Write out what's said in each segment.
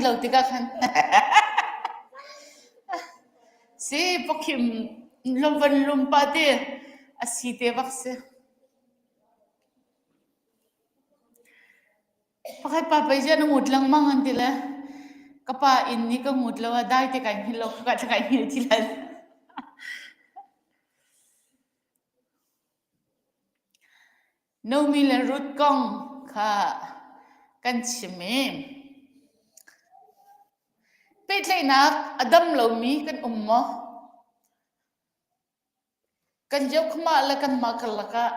lo tikah khan si pawkhim lom van lum pah ti a si te bak si. Pakhat pa pei ziah na ngut lengmang an ti le ka pa inn nih ka ngut lo ah dai te kai hngilh lo ka kai hngilh ti lai. Naomi le Ruth kong kha kan chim i pehtlaihnak a dam lomi kan um maw? Kan yokhmah le kanmah karlak ah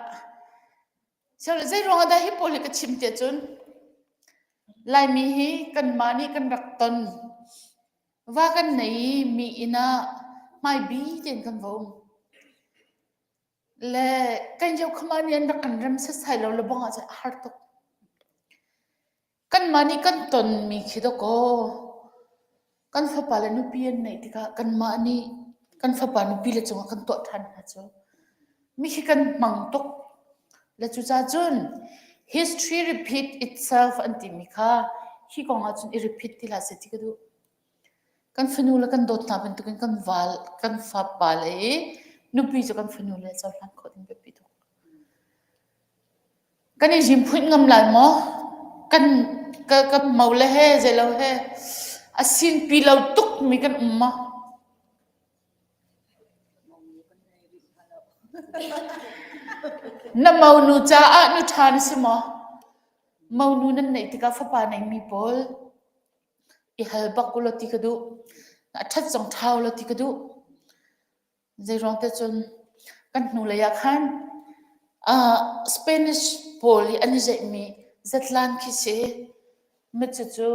zei ruangah dah hi pawl hi ka chim tiah cun Laimi hi kanmah nih kan rak ton. Va kan nei i mi inn ah hmaibi tein kan va um. Le kan yokhmah nih an rak kan rem setsai lo le bang ahcun a har tuk. Kanmah nih kan tonmi khi dawkaw kan fapa le nupi an neih tikah kanmah nih kan fapa nupi le cungah kan tuah ṭhan hna cu mi khi kan hmang tuk. Le cucaah cun history repeat itself an timi kha hi kong ah cun i repeat ti hlah seh ti ka duh. Kan fanu le kan dawt hna bantukin kan val kan fapa le i nupi cu kan fanu le cohlan khawh ding biapi tuk. Kan i zimphuih ngam lai maw? Kan ka kan mo le he zeilo he a sinpi lo tukmi kan um maw? Na monu caah nu ṭha na si maw? Monu nan neih tikah fapa neimi pawl i hal bak ulaw ti ka duh. A ṭhat zong ṭha ulaw ti ka duh. Zeiruang te cun kan hnulei ah khan uh, Spanish pawl i an i zeihmi zatlan khi si. Cucu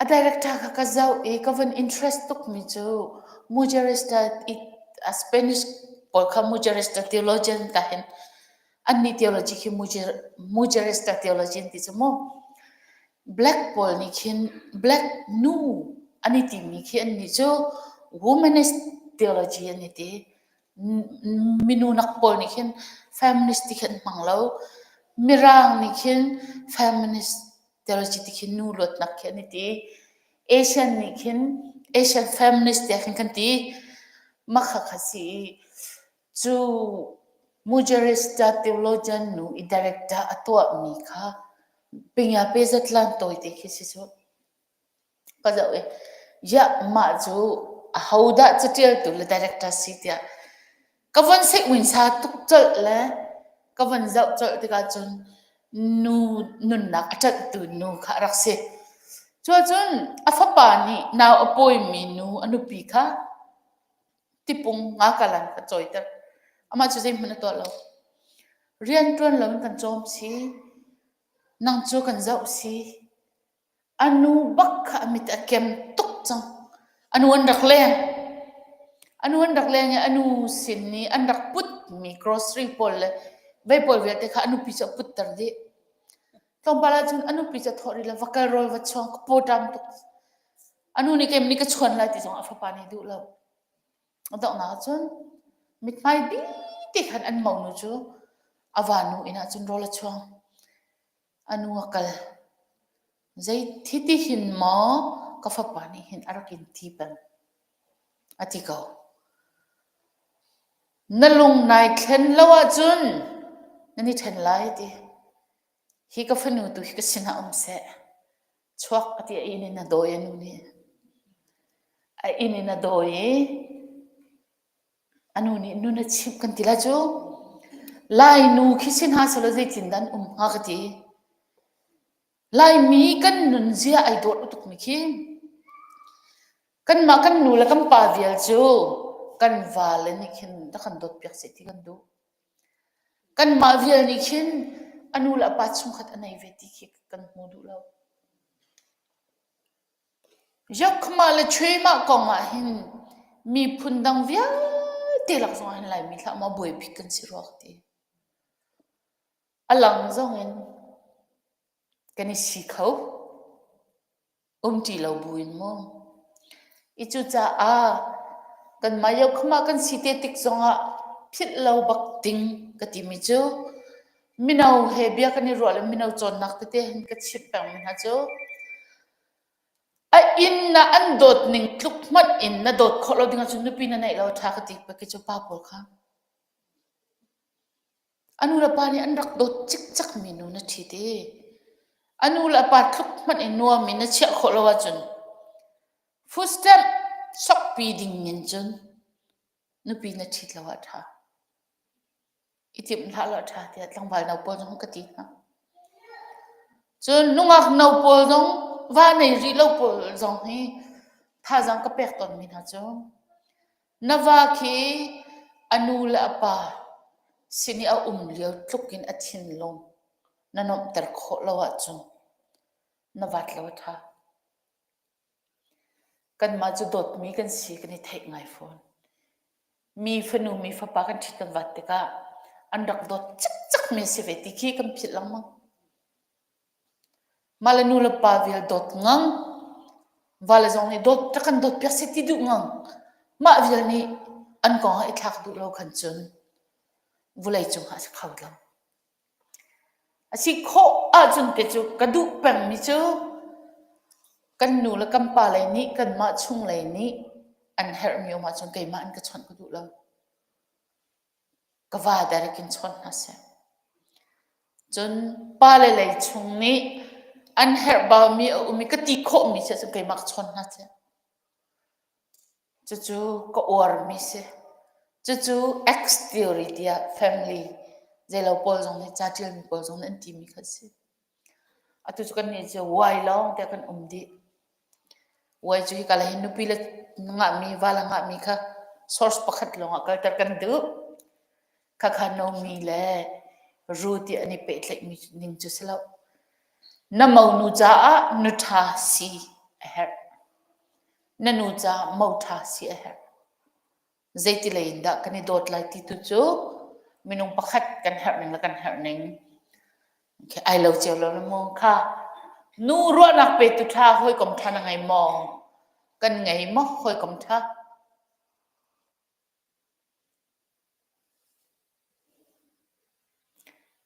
a director kha ka zoh i ka van interest tukmi cu Mujerista i Spanish pawl kha Mujerista theologian ka hin annih theology khi Mujerista theology an ti cu mu. Black pawl nih khin black nu an i timi khi annih cu womanist theology an i ti. Minu nak pawl nih khin feminist ti khi an hmang lo. Mirang nih khin feminist theology ti khi nu luatnak khi an i ti. Asian nih khin Asian feminist tiah khin kan ti. Mah kha kha si i cu Mujerista theologian nu i director a tuahmi kha Pingya pe zatlan tawite khi si cu. Ka zoh i yah mah cu ahodah catialtu le director si tiah ka von seihmuinsa tuk colh le ka von zoh colh tikah cun nu nunnak a ṭanhtu nu kha a rak si. Cuacun a fapa nih nau a pawimi nu a nupi kha tipung nga kalan kha cawiter. Amah cu zeihmanh a tuah lo. Rianṭuan loin kan cawm si. Nang cu kan zoh si. A nu bak kha a mit a kem tuk cang. A nu an rak leng. A nu an rak leng i a nu sin i an rak putmi grocery pawl le vei pawl vialte kha a nupi cu a putter dih. Tlawmpal ahcun a nupi cu a thawh rih lo, va kal rawl va chuang, ka paw ṭam tuk. A nu nih keimah nih ka chuan lai ti zong a fapa nih duh lo. A donghnak ahcun mithmai bi ti khan an monu cu a vanu inn ah cun rawl a chuang. A nu a kal. Zei thiti hin maw ka fapa nih hin a rak in ti peng a ti ko. Na lung nai thlen lo ahcun nan i ṭhen lai a ti. Hi ka fanu tu hi ka sinah um seh. Chuak a ti a inn in a dawi a nu nih. A inn in a dawi i a nu nih nun a chimh kan ti lai cu. Lainu khi si hna selaw zeitin dah an um hnga ka ti. Laimi kan nunzia ai dawt tukmi khi kanmah kan nu le kan pa vial cu kan vale nih khin rak kan dawt piak seh ti kan duh. Kanmah vial nih khin a nu le a pa chungkhat a nei ve ti khi kan hmu duh lo. Yakhmah le Chuimah kong ah hin miphun dang vialte lak zong ah hin Laimi hlah maw buai bik kan si rua ka ti. A lang zong in kan i si kho. Umṭi lo buin mu. I cucaah kanmah yokhmah kan si te tik zongah philh lo bak ding ka timi cu mino he bia kan i ruah le mino cawnnak tete hin ka chimh pengmi hna cu. inn ah an dawt ning tluk hmanh in na dawt khawh lo ding ahcun nupi na neih lo a ṭha ka ti pek cu pa pawl kha. A nu le pa nih an rak dawt cikcek mi nu na ṭhit i a nu le a pa tluk hmanh in nuam in na chiah khawh lo ahcun food stamp sokpi ding in cun nupi na ṭhit lo ah a ṭha. I timh hlah law a ṭha tiah tlangval no pawl zong ka ti hna. Cun nungak no pawl zong va nei rih lo pawl zong hi thazaang ka pek tawnmi hna cu na va khi a nu le a pa sin i a um lio tluk in a thinlung na nuamhter khawh lo ahcun na vat lo a ṭha. Kanmah cu dawtmi kan si kan i theih ngai fawn. Mi fanu mi fapa kan ṭhit kan vat tikah an rak dawt cikcekmi a si ve ti khi kan philh lengmang. Mah le nu le pa vial dawt ngang, vale zong nih dawt rak kan dawt piak seh ti duh ngang. Mah vial nih an kong ah i thlak duh lo khan cun vulei cungah a si kho lo. A si khawh ahcun kei cu ka duh pengmi cu kan nu le kan pa lei nih kanmah chung lei nih an herhmi um ahcun keimah an ka chawnh ka duh lo. Ka va direct in chawn hna seh. Cun pale lei chung nih an herhbaumi a um i ka ti khawhmi si ahcun keimah ka chawn hna seh. Cucu ka uarmi si. Cucu X theory tiah family zeilo pawl zong nih ca ṭialmi pawl zong nih an timi kha a si. Atu cu kannih cu Y lawng te kan um dih. Y cu hika le hin nupi le ngahmi, va le ngahmi kha source pakhat lawng ah kalter kan duh. Khakha Nomi le Ruth ti an i pehtlaihmi ning cu si lo. Na monu caah nu ṭha si a herh. Na nu caah mo ṭha si a herh. Zeiti lei in dah kan i dawt lai ti tu cu minung pakhat kan herh ning le kan herh ning ai lo cio lo le mu kha nu ruahnak petu ṭha hawikom ṭha na ngei maw? Kan ngei maw hawikom ṭha?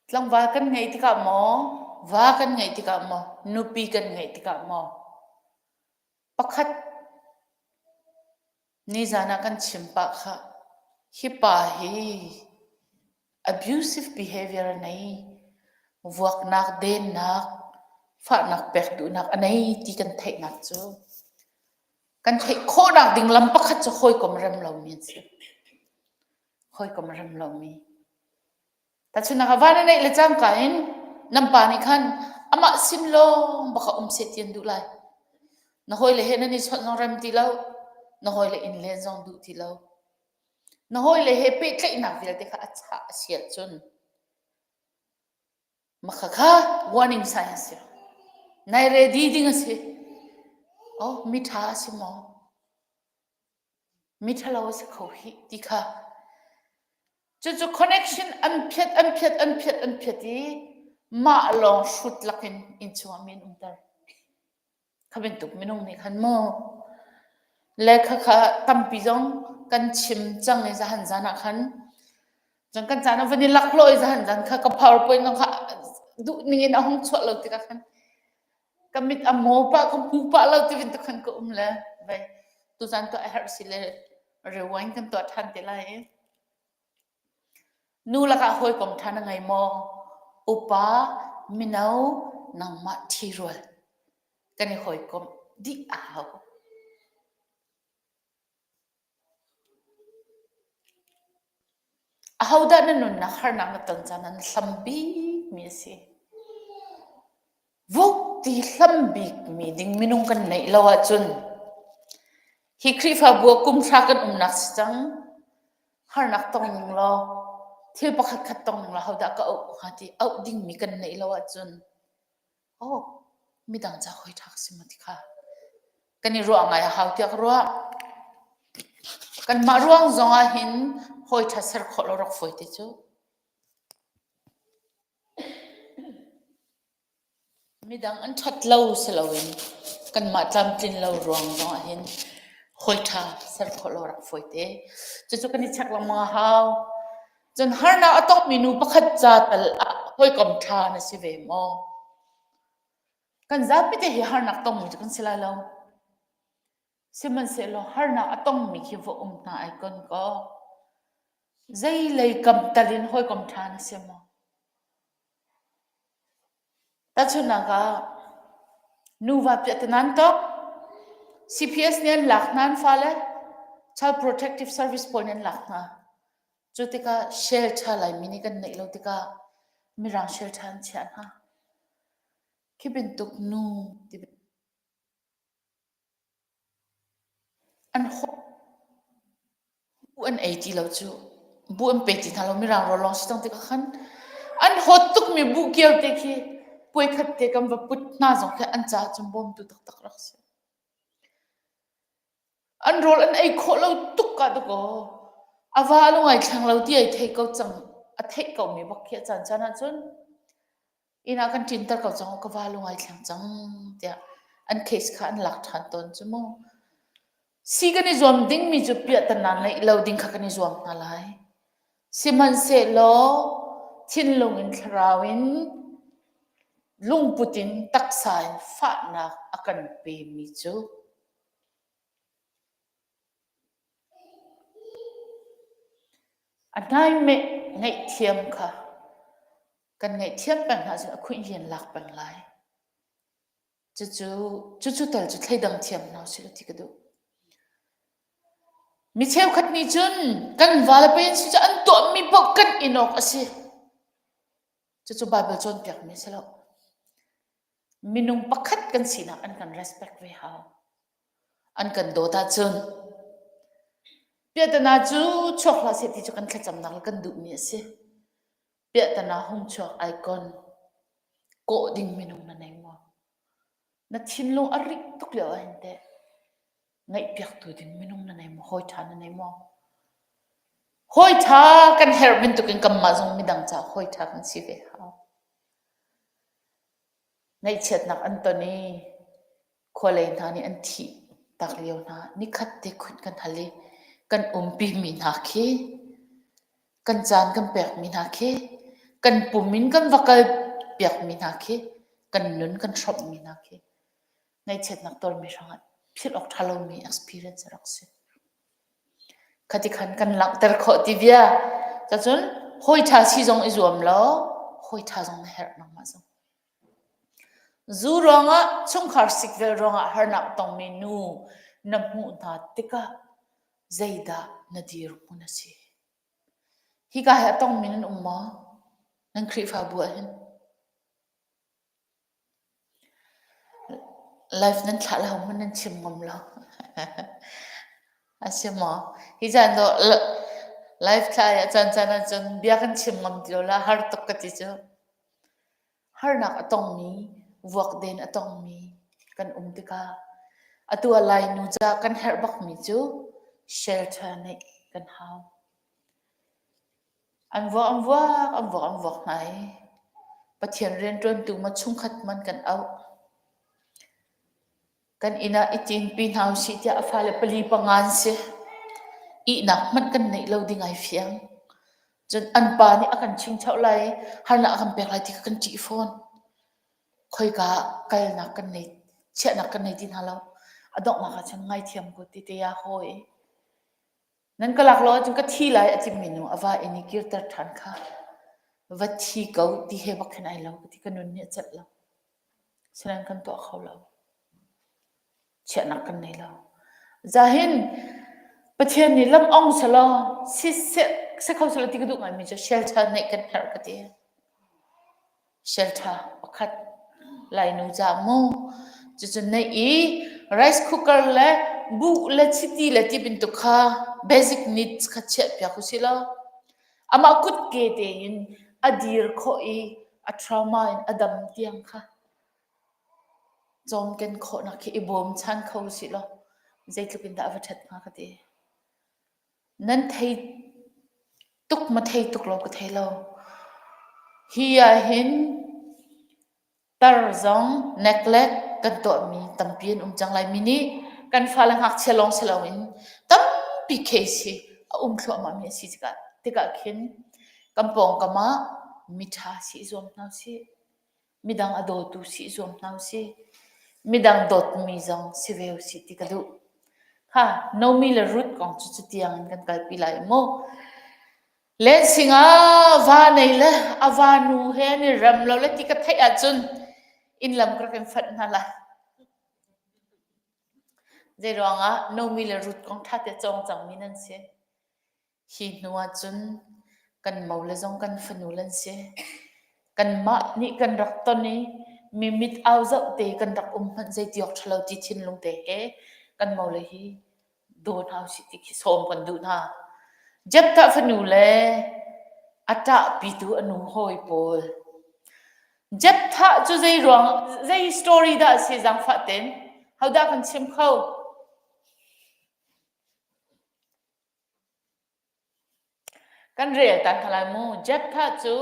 Tlangval kan ngeih tikah maw, va kan ngeih tikah maw, nupi kan ngeih tikah maw, pakhat nizan ah kan chim pah khah, hi pa hi abusive behavior a nei, vuaknak, dennak, fahnak pek duhnak a nei ti kan theihnak cu kan theih khawhnak ding lam pakhat cu hawikom rem lomi an si. Hawikom rem lomi. Tahchunhnak ah va na neih le cangka in nan pa nih khan amah sin lawng bak a um seh ti an duh lai. Na hawile he nan i chawnh zong rem ti lo, na hawile inn len zong duh ti lo. Na hawile he pehtlaihnak vialte kha a chah a si ahcun Maka kha warning sign a si. Nai ready ding a si. Oh, mi ṭha a si maw? Mi ṭhalo a si kho hi ti kha. Cucu connection an phiat, an phiat, an phiat, an phiat i mah lawng hrut lakin inn chungah mi an umter. Kha bantuk minung nih khan maw le khakha tampi zong kan chim cang i zahan zan ah khan cun kan caan ah van i laklawh i zahan zan kha ka powerpoint zong kha duh ning in a hung chuah lo tikah khan ka mit a maw pah ka hmu pah lo ti bantuk khan ka um le vai tuzan tuah a herh si le rewind kan tuah ṭhan te lai i Nu lakah hawikom ṭha na ngei maw? Upa, mino, nangmah ṭhirual kan i hawikomh dih a hau. Ahodah na nunnak harnak na ton caan ah na hlam bikmi a si? Vuk ti hlam bikmi ding minung kan neih lo ahcun hi Khrihfabu ah kum hra kan umnak si cang. Harnak tong ning law thil pakhat khat tong ning law hodah ka auh hnga ti auh dingmi kan neih lo ahcun oh midang ca hawi ṭha ka si maw ti kha kan i ruah ngai a hau tiah ka ruah. Kanmah ruang zong ah hin hawi ṭha ser khawh lo rak fawi te cu. Midang an ṭhat lo si loin kanmah tlamtlin lo ruang zong ahhin hawi ṭha ser khawh lo rak fawi te. Cucu kan i check lengmang a hau. Cun harnak a tongmi nu pakhat ca tal ah hawikom ṭha na si ve maw? Kan zapi te hi harnak tongmi cu kan si lai lo. Sihmanhsehlaw harnak a tongmi khi va um hna ai kon kaw, zeilei kam tal in hawikom ṭha na si maw? Tahchunhnak ah, nuva piahtana an tok. CPS nih an lak hna an fale. Child Protective Service pawl nih an lak hna. Cu tikah shelter Laimi nih kan neih lo tikah Mirang shelter an chiah hna. Khi bantuk nu ti An Bu an ei ti lo cu. Bu an pe ti hna lo. Mirang rawl lawng si cang tikah khan an hawt tukmi buh kio te khi puai khat te kan va put hna zong khi an caah cun bawmtu taktak rak si. An rawl an ei khawh lo tuk ah dakaw a va a lung ai thleng lo ti ai thei ko cang. A theih ko mi bak khi a caan caan ahcun Inn ah kan ṭinter ko cang ka va lung ai thleng cang tiah an case kha an lak ṭhan tawn cu mu. Si kan i zuam dingmi cu piahtana ngeih lo ding kha kan i zuam hna lai. Sihmanhsehlaw thinlung in thlarau in lungput in taksa in fahnak a kan pemi cu a hnaimeh ngaihthiam kha kan ngaihthiam peng hna ahcun a khuih hi an lak peng lai. Cucu, cucu tal cu thleidang thiam hna usih ti ka duh. Mi cheukhat nih cun kan vale pei an si cu an tuahmi paoh kan in awk a si. Cucu Baibal cawnpiakmi a si lo. Minung pakhat kan sinak an kan respect ve hau. An kan dawt ahcun piahtana cu chuak hlah seh ti cu kan thlacamnak le kan duhmi a si. Piahtana hung chuak icon kawh ding minung na nei maw? Na thinlung a rik tuk lio ah hin teh ngaihpiaktu ding minung na nei maw? Hawi ṭha na nei maw? Hawi ṭha kan herh bantukin kanmah zong midang caah hawi ṭha kan si ve hau. Ngaihchiatnak an ton i khualei hna nih an thih tak lio hna nikhat te khut kan hal i kan umpimi hna khi kan caan kan pekmi hna khi kan pum in kan va kal piakmi hna khi kan nun kan hrawmhmi hna khi ngaihchiatnak tuarmi hrangah philh awk ṭha lomi experience a rak si. Khati khan kan langhter khawh ti bia. Cacun hawi ṭha si zong i zuam law hawi ṭha zong na herh nangmah zong. Zu ruangah chungkhar sikvel ruangah harnak tongmi nu na hmuh hna tikah zeidah na dirhmun a si? Hika hi a tongmi nan um maw? Nan Khrihfabu ah hin? Live nan thlah lo hmanh nan chim ngam lo. A si maw? Hi caan dawh live thlah ah caan caan ahcun bia kan chim ngam ti lo la har tuk ka ti cu. Harnak a tongmi, vuakden a tongmi kan um tikah atu ah Lainu ca kan herh bakmi cu shelter neih kan hau. An vuak an vuak, an vuak an vuak hna i Pathian rianṭuantu maw chungkhat man kan auh. Kan inn ah i cinpi hna usih tiah a fale pali panga an si. Ihnak hmanh kan neih lo ding ai fiang. Cun an pa nih a kan chingchoh lai i harnak a kan pek lai ti kha kan ṭih fawn. Khoika ah kalnak kan nei, chiahnak kan nei ti hna lo. A donghnak ah cun ngaithiam ko ti te ah hawi. Nan ka lak lo ahcun ka thi lai a timi nu a va inn i kirter ṭhan kha va thi ko ti he bak khin ai lo ka ti ka nun nih a celh lo. Sinain kan tuah kho lo. Chiahnak kan nei lo. Zahin Pathian nih lam ong selaw si se kho selaw ti ka duh ngaimi cu shelter neih kan herh ka ti. Shelter pakhat Lainu ca mu cucu neih i rice cooker le buh le chiti le ti bantuk kha basic needs kha chiah piak usih law amah kutke tein a dir khawh i a trauma in a dam tiang kha cawmken khawhnak khi i bawmchan kho usih law zeitluk in dah a va ṭhat hnga ka ti. Nan thei tuk ma thei tuk lo ka thei lo. Hi ahhin tar zong neglect kan tuahmi tampi an um cang laimi nih kan fale ngakchia lawng si loin tampi case hi a um thluahmahmi a si tikah tikah khin kan pawngkam ah miṭha si i zuam hna usih. Midang a dawtu si i zuam hna usih. Midang dawtmi zong si ve usih ti ka duh. Kha Nomi le Ruth kong cu cutiang in kan kalpi lai mu. Lensing ah va nei le a va nu he an i rem lo le ti ka theih ahcun inn lam ka rak in fanh hna lai. Zei ruangah Nomi le Ruth kong ṭha te cawng cangmi nan si. Hi hnu ahcun kan mo le zong kan fanu le an si. Kanmah nih kan rak ton i mi mit au zoh te kan rak um hmanh zeiti awk ṭhalo ti thinlung te he kan mo le hi daw hna usih ti khi sawm kan duh hna. Jephthah fanu le a ṭahpitu a nu hawi pawl. Jephthah cu zei ruang zei story dah a si zaangfah ten? Hodah kan chim kho? Kan rel ta hna lai mu. Jephthah cu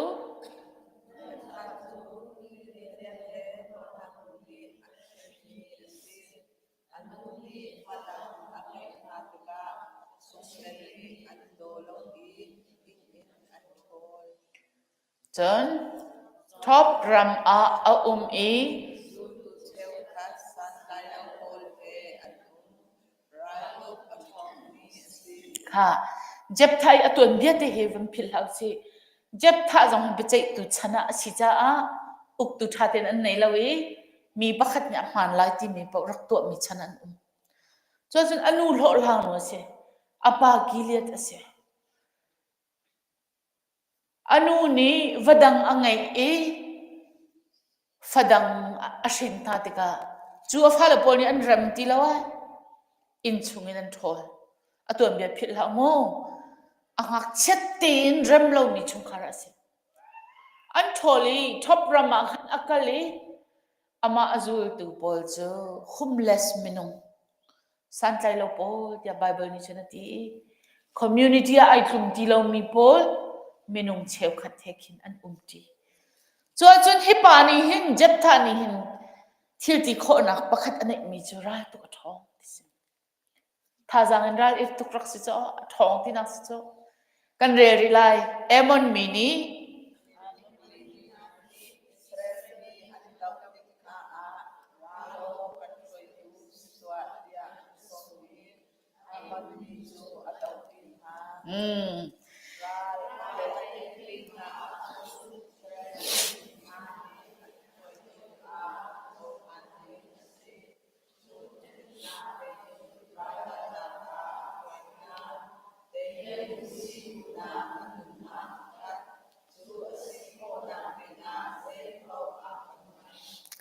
Cun Top ram ah a um i Kha Jephthah i a tuanbia te hi van philh hlah usih. Jephthah zong hi biaceihtu chan ah a si caah uktu ṭha tein an nei lo i mi pakhat nih a hmaan lai timi paoh rak tuahmi chan an um. Cuacun a nu hlawhhlang nu a si. A pa Gilead a si. A nu nih va dang a ngeih i fadang a hrin hna tikah cu a fale pawl nih an rem ti lo ai. Inn chungin an ṭhawl. A tuanbia philh hlah mu. A ngakchiat tein rem lomi chungkhar a si. An ṭhawl i Top ram ah khan a kal i amah a zultu pawl cu homeless minung santlai lo pawl tiah Bible nih cun a ti i community ah ai tlum ti lomi pawl minung cheukhat he khin an um ṭi. Cu ahcun hi pa nih hin Jephthah nih hin thil ti khawhnak pakhat a neihmi cu ral tuk a ṭhawng ti si. Thazaang in ral i tuk rak si cu a ṭhawng tinak si cu. Kan rel rih lai. Ammon mi nih Mm.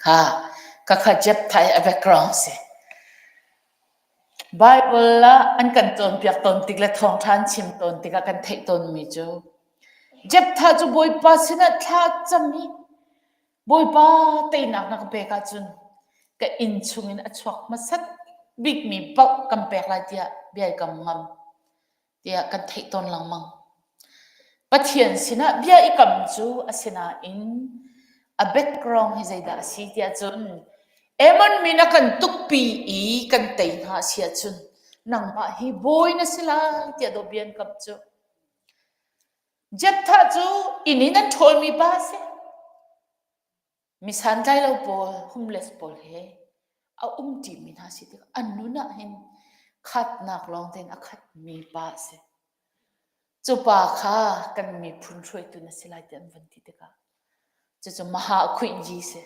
Ha, khakha Jephthah hi a background si. Bible ah an kan cawnpiak tawn tik le thawngṭha an chim tawn tikah kan theih tawnmi cu Jephthah cu Bawipa sinah thla a cam i Bawipa teinak na ka pek ahcun ka inn chungin a chuak hmasat bikmi paoh kan pek lai tiah bia i kam ngam. tiah kan theih tawn lengmang. Pathian sinah bia i kam cu a sinain a background hi zeidah a si tiah cun Ammon min a kan tukpi i kan tei hna a si ahcun nangmah hi bawi na si lai tiah dawh bia an kam cu. Jephthah cu inn in an ṭhawlmi pa a si. Mi santlailo pawl, homeless pawl he a um ṭimi hna si tikah an nun ah hin khatnak lawng tein a khatmi pa a si. Cu pa kha kan miphun hruaitu na si lai ti an van ti tikah cucu maha a khuih si.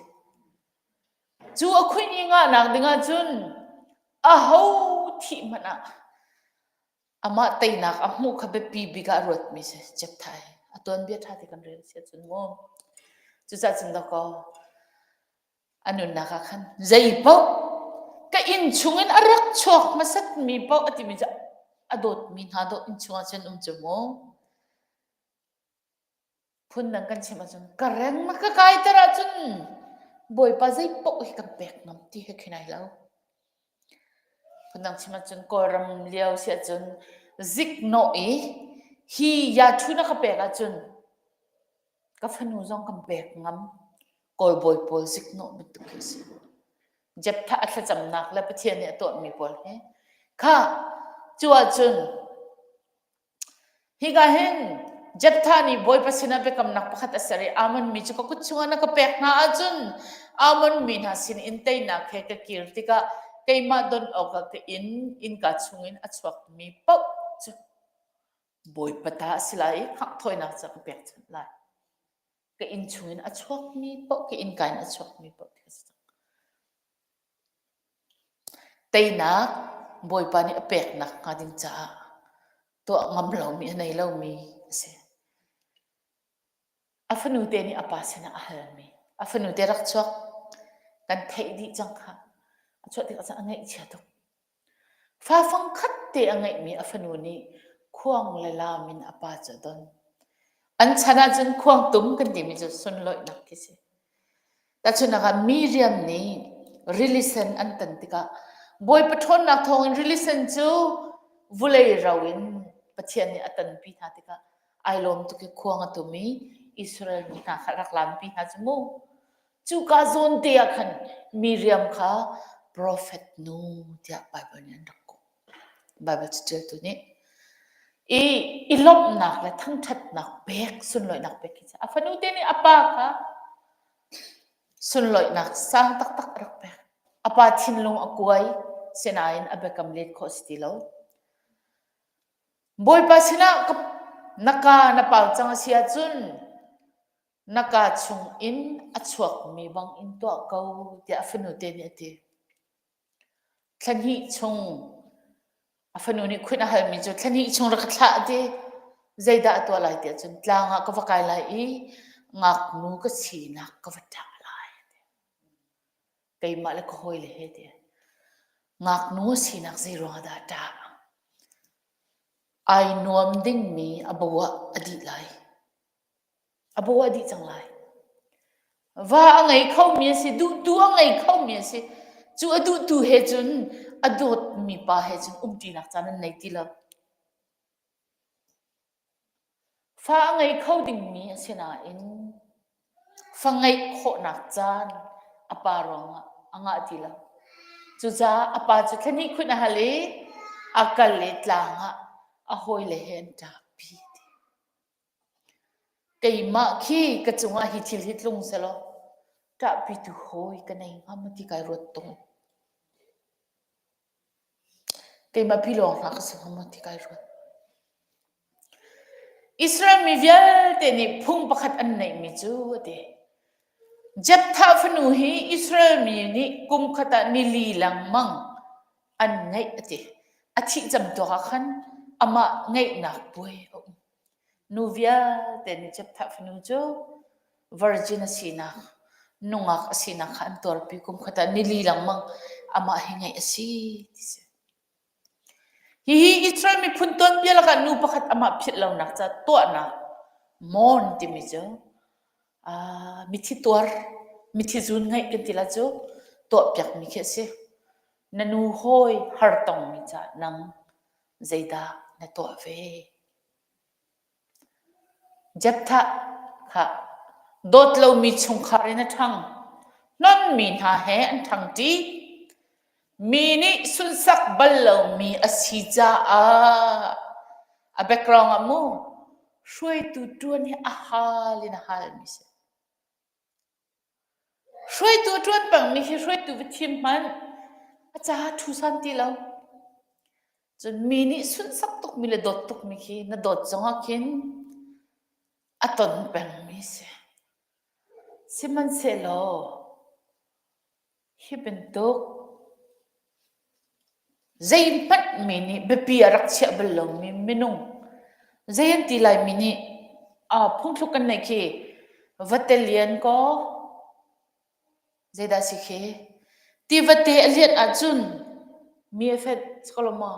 Cu a khuih ngahnak ding ahcun aho thih hmanh ah Amah teinak a hmuh kha biapi bik ah a ruatmi si Jephthah hi. A tuanbia ṭha te kan rel si ahcun mu. Cucaah cun dakaw a nunnak ah khan zei paoh ka inn chungin a rak chuak hmasatmi paoh a timi cu a dawtmi hna dawh inn chungah cun um cu mu. Phundang kan chim ahcun ka reng na ka kaiter ahcun Bawipa zei paoh hi kan pek ngam ti he khin ai lo. Phundang chim ahcun Kawlram lio si ahcun ziknawh i hi yathu na ka pek ahcun ka fanu zong kan pek ngam. Kawl bawi pawl ziknawh bantuk khi a si. Jephthah a thlacamnak le Pathian nih a tuahmi pawl hi kha cu ahcun Hika hin Jephthah nih Bawipa sinah biakamnak pakhat a ser i Ammon mi cu ka kut chungah na ka pek hna ahcun Ammon mi hna sin in teinak he ka kir tikah keimah don awkah ka inn innka chungin a chuakmi paoh cu Bawipa ta a si lai i khangh thawinak cu ka pekchanh lai. Ka inn chungin a chuakmi paoh, ka innka in a chuakmi paoh ti a si cang. Teinak Bawipa nih a peknak hnga ding caah tuah ngam lomi a nei lomi a si. A fanu te nih a pa sinah a halmi. A fanu te rak chuak. Kan theih dih cang kha. A chuah tikah cun a ngaihchia tuk. Fa fangkhat te a ngeihmi a fanu nih khuang le laam in a pa cu a don. An chan ahcun khuangtum kan timi cu sunlawihnak khi si. Tahchunhnak ah Miriam nih rili sen an tan tikah Bawipa ṭhawnnak thawngin rili sen cu vulei ro in Pathian nih a tanpi hna tikah ai lawm tuk i khuang a tum i Israel mi hna kha rak lampi hna cu mu. Cuka zawn te ah khan Miriam kha profet nu tiah Baibal nih an rak kawh. Baibal caṭialtu nih i i lawmhnak le thangṭhatnak pek sunlawihnak pek khi a fanu te nih a pa kha sunlawihnak sang taktak a rak pek. A pa thinlung a kuai, sinain a biakam let khawh si ti lo. Bawipa sinah na ka na pau cang a si ahcun na kaa chungin a chuakmi bangin tuah ko tiah a fanu te nih a ti. Thla hnih chung a fanu nih khunh a halmi cu thla hnih chung rak ka thlah a ti. Zeidah a tuah lai tiah cun tlang ah ka va kai lai i ngaknu ka sinak ka va ṭah lai a ti. Keimah le ka hawile he ti. Ngaknu a sinak zei ruangah dah a ṭah? Ai nuam dingmi a bo ah a dih lai. A bo a dih cang lai. Va a ngei khomi a si, duhtu a ngei khomi a si. Cu a duhtu he cun a dawtmi pa he cun umṭinak caan an nei ti lo. Fa a ngei kho dingmi a si nain fa ngeih khawhnak caan a pa ruangah a ngah ti lo. Cucaah a pa cu thla hnih khun a hal i a kal i tlang ah a hawile he an ṭahpi. Keimah khi ka cungah hi thil hi tlung sehlaw ṭahpitu hawi ka nei hnga maw ti kai ruat tung. Keimah pi lawng hna ka si hnga maw ti kai ruat. Israel mi vialte nih phung pakhat an neihmi cu a ti. Jephthah fanu hi Israel mi nih kum khat ah nili lengmang an ngeih a ti. A thih camtuak ah khan amah ngeihnak puai a um. Nu vialte nih Jephthah fanu cu virgin a sinak, nungak a sinak kha an tuarpi kum khat ah nili lengmang amah hi ngeih a si ti si. Hihi Israel miphun tuanbia lakah nu pakhat amah philh lonak ca tuahnak mawn timi cu mithi tuar, mithi zun ngaih kan ti la cu tuahpiakmi khi a si. Na nu hawi har tongmi caah nang zeidah na tuah ve? Jephthah kha dawt lomi chungkhar in a ṭhang. Hnonmi hna he an ṭhangṭi. Mi nih sunsak bal lomi a si caah a background ah mu hruaitu ṭuan hi a hal in a halmi si. Hruaitu a ṭuan pengmi hi hruaitu va thim hmanh a caah ṭhu san ti lo. Cun mi nih sunsak tukmi le dawt tukmi khi na dawt zongah khin a ton pengmi si. Sihmanhsehlaw hi bantuk zeihmanh mi nih biapi a rak chiah bal lomi minung zei an ti laimi nih phungthluk kan neih khi vate lian kaw zeidah si khi tivate a lianh ahcun mi a fenh ko lo maw?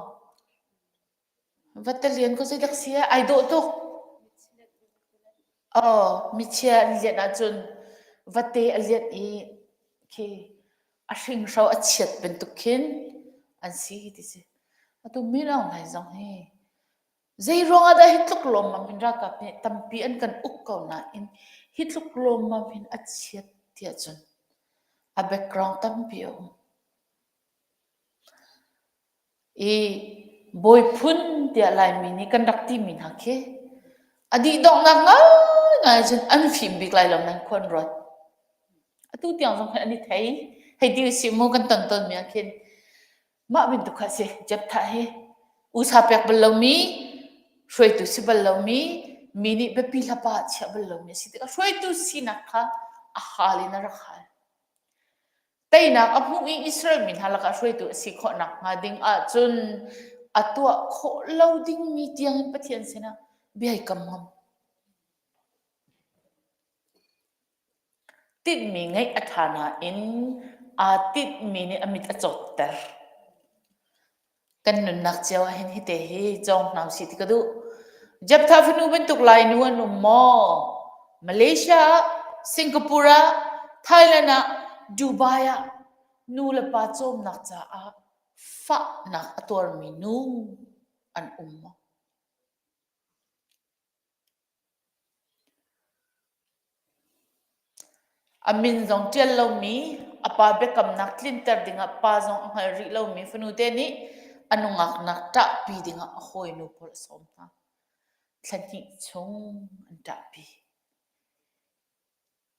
Vate lian ko zeidak si ai dawh tuk. Aw, michia an lianh ahcun vate a lianh i khi a hringhro a chiat bantuk khin an si ti si. Atu Min Aung Hlaing zong hi zei ruangah dah hi tluk lawmmam hin ralkap nih tampi an kan uk ko nain hi tluk lawmmam hin a chiat ti ahcun a background tampi a um. I bawi phun tiah Laimi nih kan rak timi hna khi a dih donghnak ngaingai cun an fim bik lai lo nan khuan ruat. Atu tiang zong khin an i thei. Hei ti usih mu kan ton tawnmi ah khin. Mah bantuk kha a si. Jephthah hi usa pek bal lomi, hruaitu si bal lomi, mi nih biapi hlapa ah chiah bal lomi a si tikah hruaitu sinak kha a hal in a rak hal. Teinak a hmuh i Israel mi hna lakah hruaitu a si khawh nakhnga ding ahcun a tuah khawh lo dingmi tiangin Pathian sinah bia i kam ngam. Tinhmi ngeih a ṭha nain aa tinhmi nih a mit a cawtter. Kan nunnak cio ah hin hite hi cawng hna usih ti ka duh. Jephthah fanu bantuk Lainu an um maw? Malaysia ah, Singapore ah, Thailand ah, Dubai ah nu le pa cawmnak caah fahnak a tuarmi nu an um maw? A min zong ṭial lomi, a pa biakamnak tlinter dingah pa zong a hngal rih lomi fanute nih a nungaknak ṭahpi dingah a hawinu pawl a sawm hna. Thla hnih chung an ṭahpi.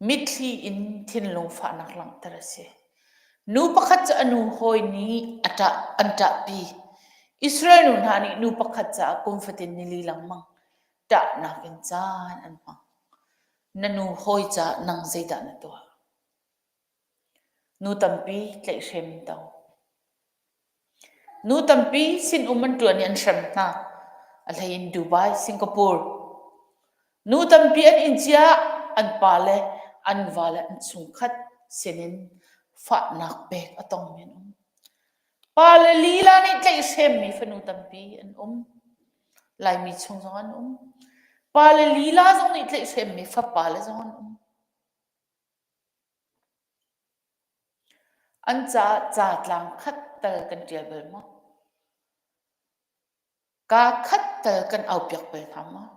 Mitthli in thinlung fahnak langhter a si. Nu pakhat cu a nu hawi nih a ṭah, an ṭahpi. Israel nu hna nih nu pakhat caah kum fatin nili lengmang ṭahnak in caan an hmang. Na nu hawi caah nang zeidah na tuah? Nu tampi tlaihhrem an tong. Nu tampi sinum an ṭuan i an hrem hna. A hlei in Dubai, Singapore. Nu tampi an inn cia an pale, an vale, an chungkhat sinin fahnak pek a tongmi an um. Pale lila nih tlaihhremmi fanu tampi an um. Laimi chung zong an um. Pale lila zong nih tlaihhremmi fapale zong an um. An caah ca tlang khat tal kan ṭial bal maw? Kaa khat tal kan aupiak bal hna maw?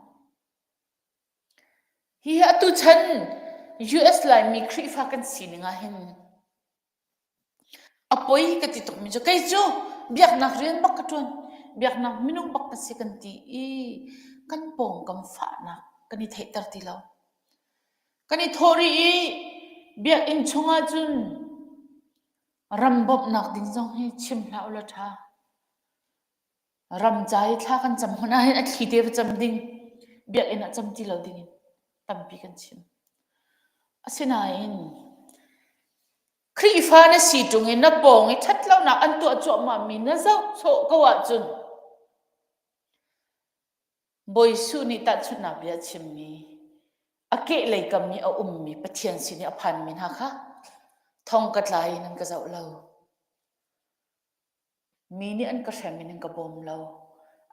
Hihi atu chan US Laimi Khrihfa kan sining ah hin a poi ka ti tukmi cu kei cu biaknak rian bak ka ṭuan, biaknak minung bak ka si kan ti i kan pawngkam fahnak kan i theihter ti lo. Kan i thawh rih i biakinn chungah cun ram bawmhnak ding zong hi chim hlah ulaw ṭha. Ram ca i thla kan cam hmanh ahhin a thli te va cam ding, biakinn ah cam ti lo dingin tampi kan chim. Asinain Khrihfa na si ṭung i na pawng i ṭhatlonak an tuah cuahmahmi na zoh sawh ko ahcun Bawi Jesuh nih tahchunhnak bia a chimmi a kehlei kam i a ummi Pathian sin i a phanmi hna kha thong ka tla in an ka zoh lo. Mi nih an ka hrem in an ka bawm lo.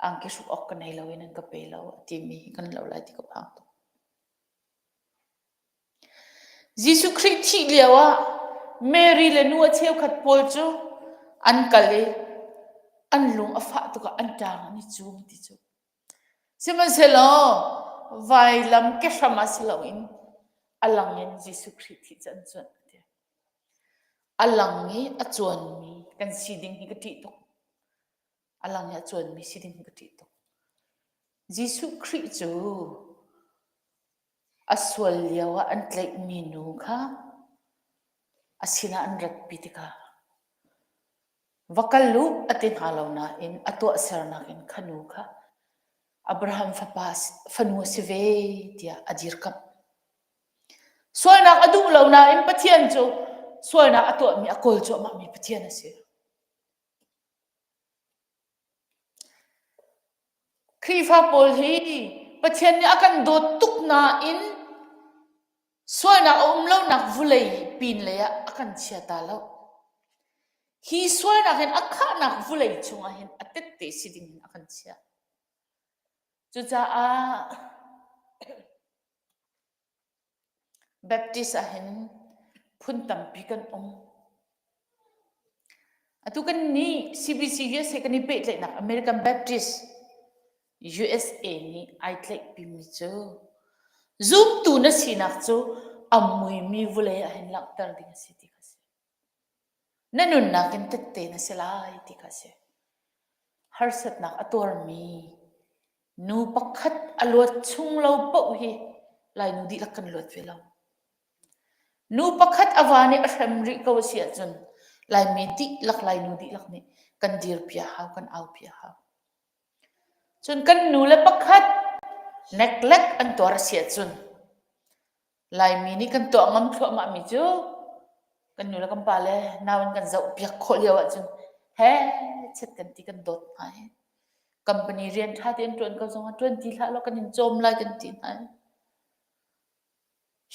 Angki hruk awk ka nei lo in an ka pe lo a timi hi kan lo lai ti ka phang tuk. Jesuh Khrih thih lioah Mary le nu a cheukhat pawl cu an kal i an lung a fah tuk ah an ṭang an i cum ti cu. Sihmanhsehlaw vailam kehram ah si loin a lang in Jesuh Khrih thih cu an cuanh a ti. A lang i a cuanmi kan si ding hi ka ṭih tuk. A lang i a cuanmi si ding hi ka ṭih tuk. Jesuh Khrih cu A sual lioah an tlaihmi nu kha a sinah an ratpi tikah va kal u a ti hna lo nain a tuahsernak in kha nu kha Abraham fapa fanu a si ve tiah a dirkamh. Sualnak a duh lo nain Pathian cu sualnak a tuahmi a kawl cuahmahmi Pathian a si. Khrihfa pawl hi Pathian nih a kan dawt tuk nain sualnak a um lonak vulei pinlei ah a kan chia ta lo. Hi sualnak in a khahnak vulei chungah hin a tette si ding in a kan chiah. Cucaah Baptist ahhin phun tampi kan um. Atu kan nih CBC USA kan i pehtlaihnak American Baptist USA nih ai tlaihpimi cu zumtu na sinak cu a muimi vulei ahhin langhter ding a si ti kha a si. Na nunnak in tette na si lai ti kha a si. Harsatnak a tuarmi nu pakhat a luat chung lo paoh hi Lainu dihlak kan luat ve lo. Nu pakhat a va nih a hrem rih ko a si ahcun. Laimi dihlak, Lainu dihlak nih kan dirpi a hau, kan aupi a hau. Cun kan nu le pakhat neglect an tuar a si ahcun Laimi nih kan tuah ngam thluahmah mi cu kan nu le kan pa le nau in kan zoh piak khawh lio ahcun he chet kan ti kan dawt hna hi. Company rian ṭha tein ṭuan ko zong ah ṭuan ti hlah law kan in cawm lai kan ti hna hi.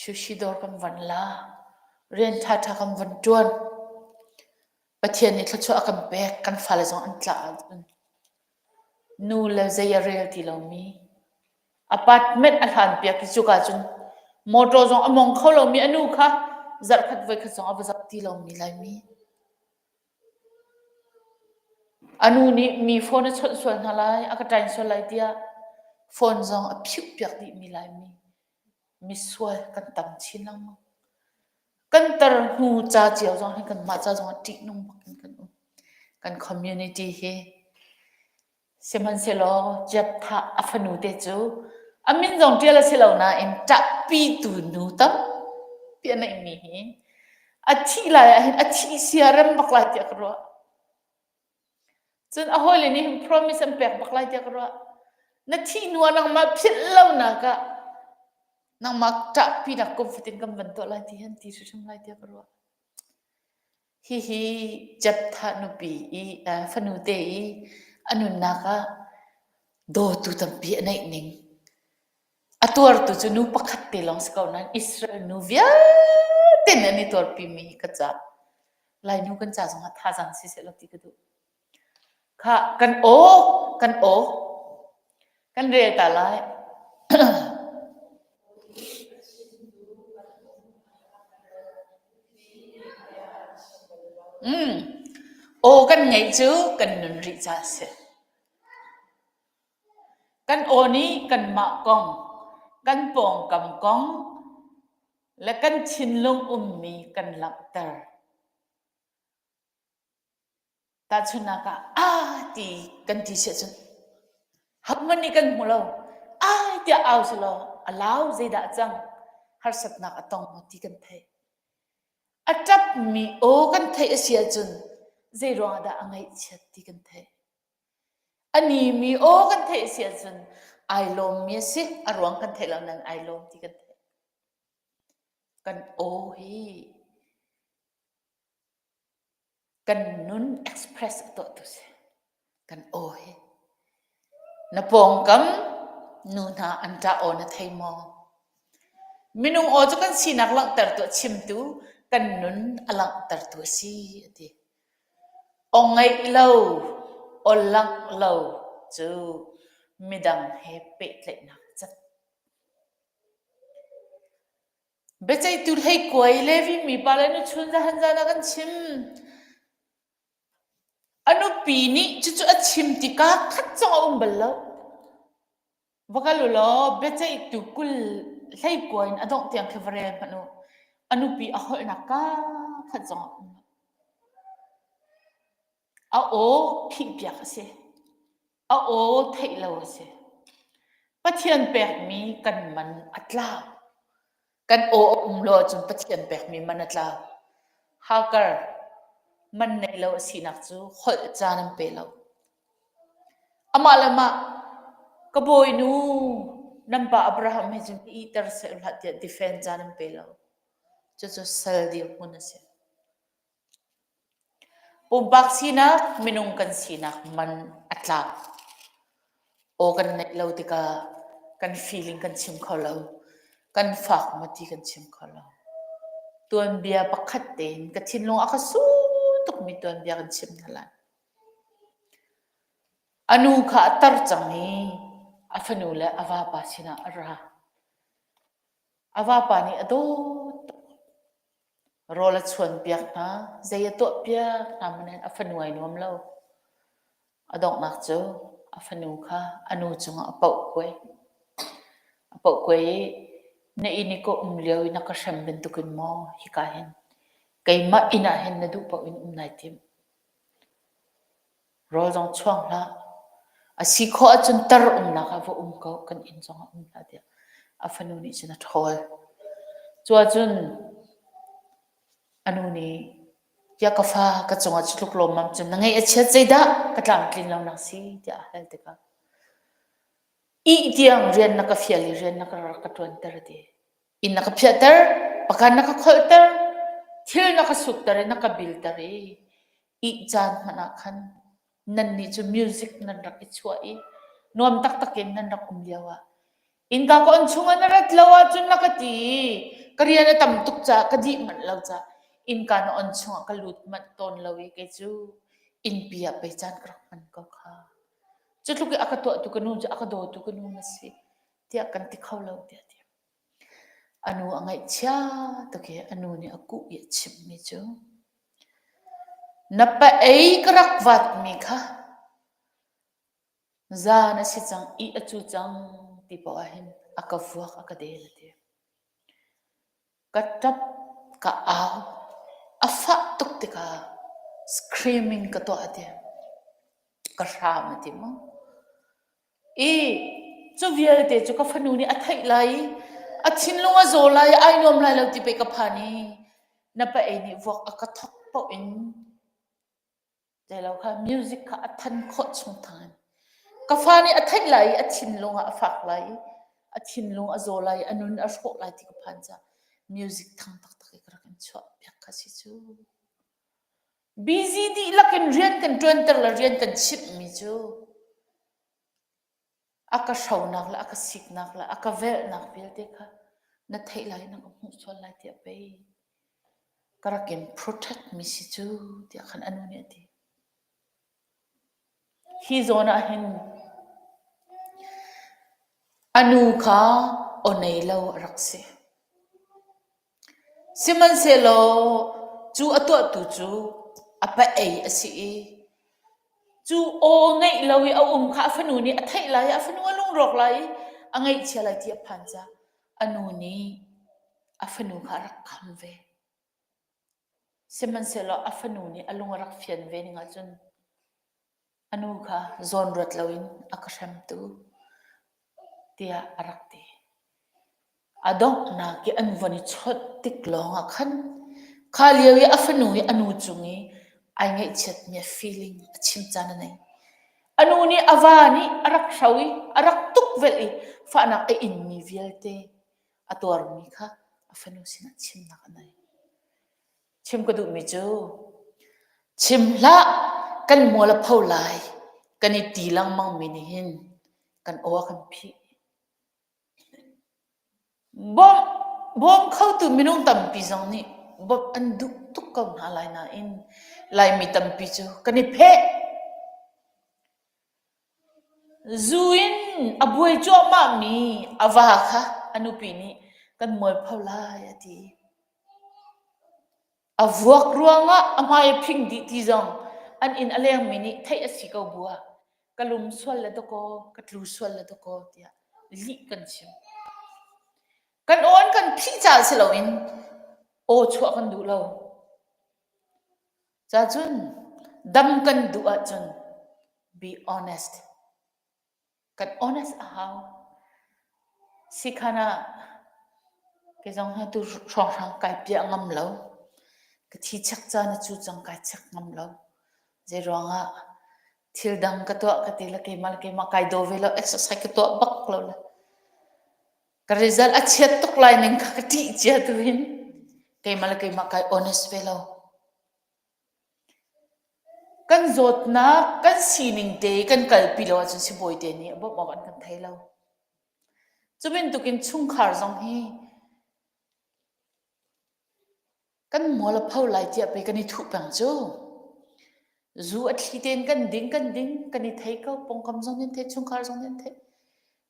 Sushi dawr kan van la, rian ṭhaṭha kan van ṭuan. Pathian nih thluachuah a kan pek, kan fale zong an tlah ahcun nu le zei a rel ti lomi apartment a hlan piak i cuka cun motor zong a mong kho lomi a nu kha zarhkhat voikhat zong a va zak ti lomi Laimi. A nu nih mi phone a chawnh sual hna lai, a ka ṭain sual lai tiah phone zong a phiuh piak dihmi Laimi. Misual kan tam chin lengmang. Kan tar hnu ca cio zong hin kanmah ca zong ah ṭihnung bak in kan um. Kan community hi sihmanhsehlaw Jephthah a fanu te cu a min zong ṭial a si lo nain ṭahpitu nu tampi a neihmi hi a thih lai ah hin a thih sia rem bak lai tiah ka ruah. Cun a hawile nih hin promise an pek bak lai tiah ka ruah. Na thih hnu ah nangmah philh lonak ah nangmah ṭahpinak kum fatin kan van tuah lai ti hi an ti hrimhrim lai tiah ka ruah. Hihi Jephthah nupi i uh, fanu te i a nunnak ah dawtu tampi a neih ning. A tuartu cu nu pakhat te lawng si ko nain Israel nu vialte nih an i tuarpimi hi ka ca. Lainu kan ca zongah thazaang si seh law ti ka duh. Kha kan aw, kan aw, kan rel ta lai. Mm. Aw kan ngeih cu kan nun rih ca a si. Kan aw nih kanmah kong, kan pawngkam kong le kan thinlung ummi kan langhter. Tahchunhnak ah, aa ti kan ti si ahcun hohmanh nih kan hmu lo. Ai tiah au selaw a lau zeidah a cang? Harsatnak a tong maw ti kan theih. A ṭapmi aw kan theih a si ahcun zei ruangah dah a ngaihchiat ti kan theih. A nimi aw kan theih a si ahcun ai lawmmi a si. A ruang kan theih lo nain ai lawm ti kan theih. Kan aw hi kan nun express a tuahtu si. Kan aw hi. Na pawngkam nu hna an ṭah aw na thei maw? Minung aw cu kan sinak langhtertu a chimtu, kan nun a langhtertu a si, a ti. Aw ngeih lo, aw langh lo cu midang he pehtlaihnak a cat. Biaceihtu hleikuai Levi mipa le nuchun zahan zan ah kan chim. A nupi nih cucu a chim tikah khat zong a um bal lo. Va kal u law biaceihtu 20 hleikua in a dongh tiang khi va rel hmanh u. A nupi a holhnak kaa khat zong a um lo. A aw phihpiak a si. A aw theih lo a si. Pathian pekmi kan man a tlau. Kan aw a um lo ahcun Pathian pekmi man a tlau. Hagar man neih lo a sinak cu holh caan an pe lo. Amah le mah ka bawinu nan pa Abraham he cun i iter seh hlah tiah defend caan an pe lo. Cucu sal dirhmun a si. Pumpak sinak, minung kan sinak man a tlak. Aw kan neih lo tikah kan feeling kan chim kho lo. Kan fak maw ti kan chim kho lo. Tuanbia pakhat tein ka thinlung a ka su tukmi tuanbia kan chim hna lai. A nu kha a tar cang i a fanu le a vapa sinah a ra. A vapa nih a dawt tuk. Rawl a chuanpiak hna, zei a tuahpiak hna hmanh in a fanu ai nuam lo. A donghnak cu a fanu kha a nu cungah a poh kuai. A poh kuai i na inn i ka um lio i na ka hrem bantukin maw hika hin keimah inn ah hin na duh paoh in um nai tim. Rawl zong chuang hlah. A si khawh ahcun tar umnak ah va um ko, kan inn zongah um hlah tiah a fanu nih cun a ṭhawl. Cu ahcun a nu nih. Tiah ka fa ka cungah cu tluk lawmmam cun na ngaih a chiat zeidah ka tlamtlin lonak si tiah a hal tikah ih tiang rian na ka fial i rian na ka rak ka ṭuanter a ti. Inn na ka phiahter, pakan na ka kholhter, thil na ka sukter i na ka bilter i ih caan hmanh ah khan nannih cu music nan rak i chuah i nuam taktak in nan rak um lio ah innka ka on chungah na rat lo ahcun na ka ti i ka rian a tam tuk caah ka dih manh lo caah innka na on chungah ka lut manh tawn lo i kei cu innpi ah pei caan ka rak hman ko kha. Cu tluk i a ka tuahtu ka nu cu a ka dawtu ka nu na si tiah kan ti kho lo tiah a ti. A nu a ngaihchia tuk i a nu nih a kuh i a chimhmi cu na pa ei ka rak vatmi kha zan a si cang, ih a cu cang ti paoh ahhin a ka vuak a ka del a ti. Ka ṭap, ka au, a fah tuk tikah screaming ka tuah a ti. Ka hram a ti mu. I cu vialte cu ka fanu nih a theih lai i a thinlung a zaw lai i ai nuam lai lo ti pei ka phan i na pa ei nih vuak a ka thok paoh in zeilo kha music kha a than khawh chung thang in ka fa nih a theih lai i a thinlung ah a fak lai i a thinlung a zaw lai i a nun a hrawh lai ti ka phan caah music thang taktak i ka rak in chuah piak kha si cu. Busy dihlak in rian kan ṭuanter le rian kan chimhmi cu a ka hronak le a ka siknak le a ka velhnak vialte kha na theih lai na ka hmuh sual lai tiah pei ka rak in protect mi si cu tiah khan a nu nih a ti. Hi zawn ah hin a nu kha aw nei lo a rak si. Sihmanhsehlaw cu a tuahtu cu a pa ei a si i cu aw ngeih lo i a um kha a fanu nih a theih lai i a fanu a lungrawk lai i a ngaihchia lai ti a phan caah a nu nih a fanu kha a rak kham ve. Sihmanhsehlaw a fanu nih a lung a rak fian ve ning ahcun a nu kha zawnruat loin a ka hremtu tiah a rak ti. A donghnak i an von i chawnh tik lawngah khan kha lio i a fanu i a nu cung i ai ngaihchiatmi a feeling a chim caan a nei. A nu nih a va nih a rak hro i a rak tukvelh i fahnak a inmi vialte a tuarmi kha a fanu sinah chimnak a nei. Chim ka duhmi cu chim hlah kan mual a pho lai kan i ti lengmangmi nih hin kan aw a kan phih. Bawmh, bawm khotu minung tampi zong nih bawmh an duh tuk ko hna lai nain Laimi tampi cu kan i pheh. Zu in a buai cuahmahmi a va kha a nupi nih kan mualpho lai a ti. A vuak ruangah a hmai a phing dih ti zong an inn a lengmi nih theih a si ko bu ah ka lum sual le dakaw, ka tlu sual le dakaw tiah lih kan chim. Kan aw an kan phih caah si loin aw chuah kan duh lo. Cacun dam kan duh ahcun be honest. Kan honest a hau. Sikhan ah kei zong hi tu hrawnghrang kai piah ngam lo. Ka thi chek caan a cu cang kai chek ngam lo. Zei ruangah thil dang ka tuah ka ti le keimah le keimah kai daw ve lo exercise ka tuah bak lo le ka result a chiat tuk lai ning kha ka ṭih cia tu hin keimah le keimah kai honest ve lo. Kan zawtnak, kan sining te kan kalpi lo ahcun sibawi te nih a bawmh awk an kan thei lo. Cu bantukin chungkhar zong hi kan mual a pho lai tiah pei kan i thuh peng cu. Zu a thli tein kan ding kan ding kan i thei ko pawngkam zong nih an theih chungkhar zong nih an theih.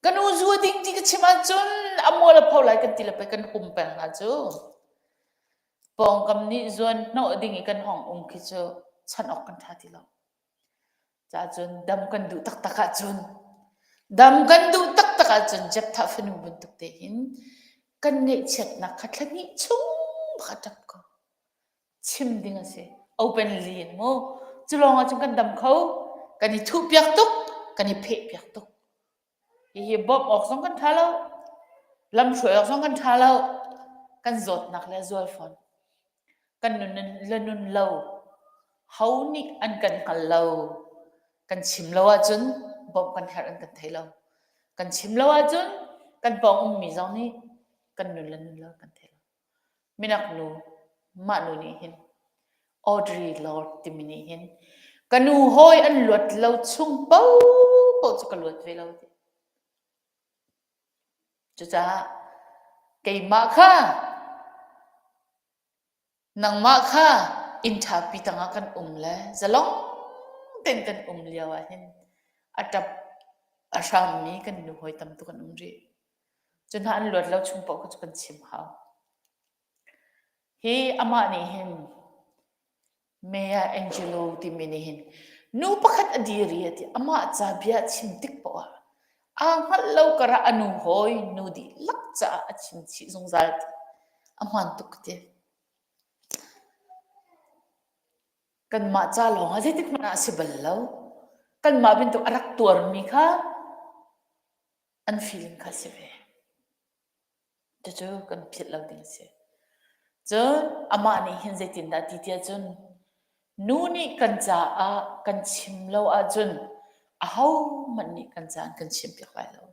Ka nu zu a ding ti ka chim ahcun a mual a pho lai kan ti le pei kan hum peng hna cu. Pawngkam nih zuan hnawh ding i kan hong um khi cu chanh awk kan ṭha ti lo. Cacun dam kan duh taktak ahcun dam kan duh taktak ahcun Jephthah fanu bantuk te hin kan ngeihchiatnak kha thla hnih chung bak a ṭap ko. Chim ding a si. Openly in mu. Cu lawng ahcun kan dam kho. Kan i thuhpiak tuk, kan i phehpiak tuk. Hihi bawmh awk zong kan ṭha lo. Lamhruai awk zong kan ṭha lo. Kan zawtnak le a zual fawn. Kan nun le nun lo. Ho nih an kan hngal lo. Kan chim lo ahcun bawmh kan herh an kan thei lo. Kan chim lo ahcun kan pawng ummi zong nih kan nun le nun lo kan thei lo. Minak nu, mah nu nih hin Audrey Lorde timi nih hin ka nu hawi an luat lo chung paohpaoh cu ka luat ve lo ti. Cucaah keimah kha nangmah kha inn ṭhapi tangah kan um le zalong tein kan um lio ah hin a ṭap a hrammi kan nu hawi tam tuk an um rih. Cu hna an luat lo chung paoh kha cu kan chim hau. Hi amah nih hin Maya Angelou timi nih hin nu pakhat a dir i a ti amah ca bia a chim tik paoh ah aa hngalh lo karah a nu hawi nu dihlak caah a chim chih zungzal ti a hmaan tuk ka ti. Kanmah ca lawng ah zeitik hmanh ah a si bal lo. Kanmah bantuk a rak tuarmi kha an feeling kha a si ve. Cucu kan philh lo ding a si. Cun amah nih hin zeitindah ti tiah cun nu nih kan caah kan chim lo ahcun ahohmanh nih kan ca an kan chimpiak lai lo.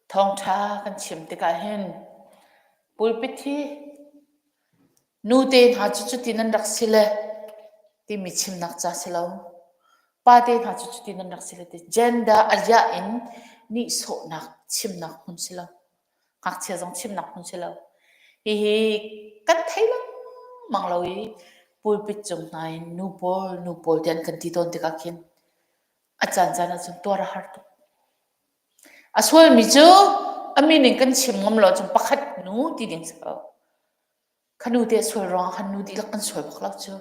Thawngṭha kan chim tikah hin pulpit hi Nute hna cu cuti nan rak si le timi chimnak ca si lo. Pate hna cu cuti nan rak si le ti gender a riah in nihsawhnak chimnak hmun si lo. Ngakchia zong chimnak hmun si lo. Hihi kan thei lengmang lo i pulpit cung hna in nu pawl nu pawl ti an kan ti tawn tikah khin a caancaan ahcun tuar a har tuk. A sualmi cu a min in kan chim ngam lo ahcun pakhat nu ti ding si ko. Kha nu te a sual ruangah khan nu dihlak kan sual bak lo cu.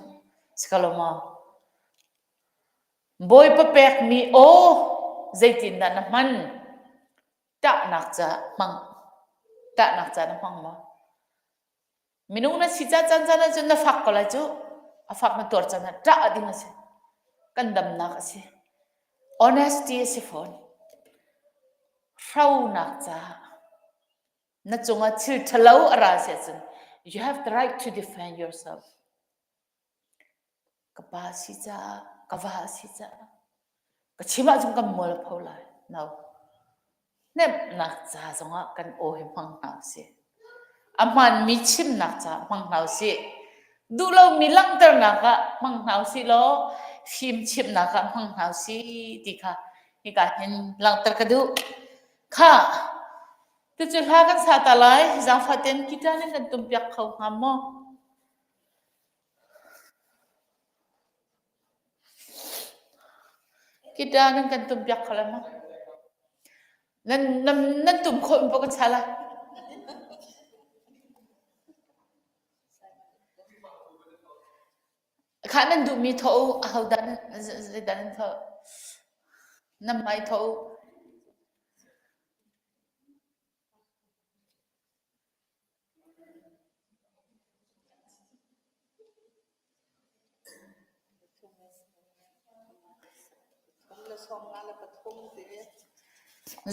Si ko lo maw? Bawipa pekmi aw zeitindah na hman? Ṭahnak ca hmang. Ṭahnak ca na hmang maw? Minung na si ca caan caan ahcun na fak ko lai cu. A fak na tuar caan ah ṭah ding a si. Kan damnak a si. Honesty a si fawn. Hronak caah na cungah thil ṭhalo a ra si ahcun you have the right to defend yourself. Ka pa si caah, ka va si caah, ka chim ahcun kan mual a pho lai. No. Hnemhnak ca zongah kan aw hi hmang hna usih. A hmaanmi chimnak caah hmang hna usih. Duh lomi langhternak ah hmang hna usih law fim chimhnak ah hmang hna usih ti kha hika hin langhter ka duh. Khah, tucu hla kan sa ta lai. Zaangfah tein guitar in kan tumpiak kho hnga maw? Guitar nan kan tumpiak kho lai maw? Nan, nan, nan tum khawh in paoh kan sa lai. Khah nan duhmi thawh u, ahodah nan, zeidah nan thawh? Nan mai thawh u.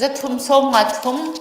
Zathum sawm nga thum.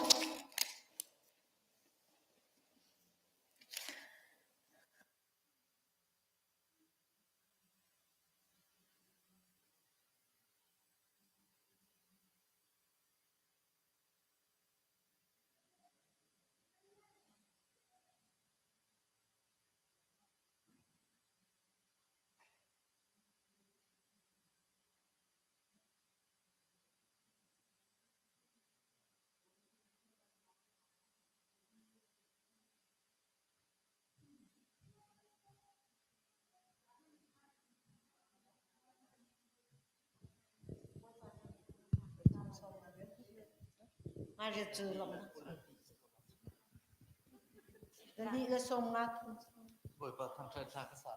Bawipa thangṭhat hla ka sa.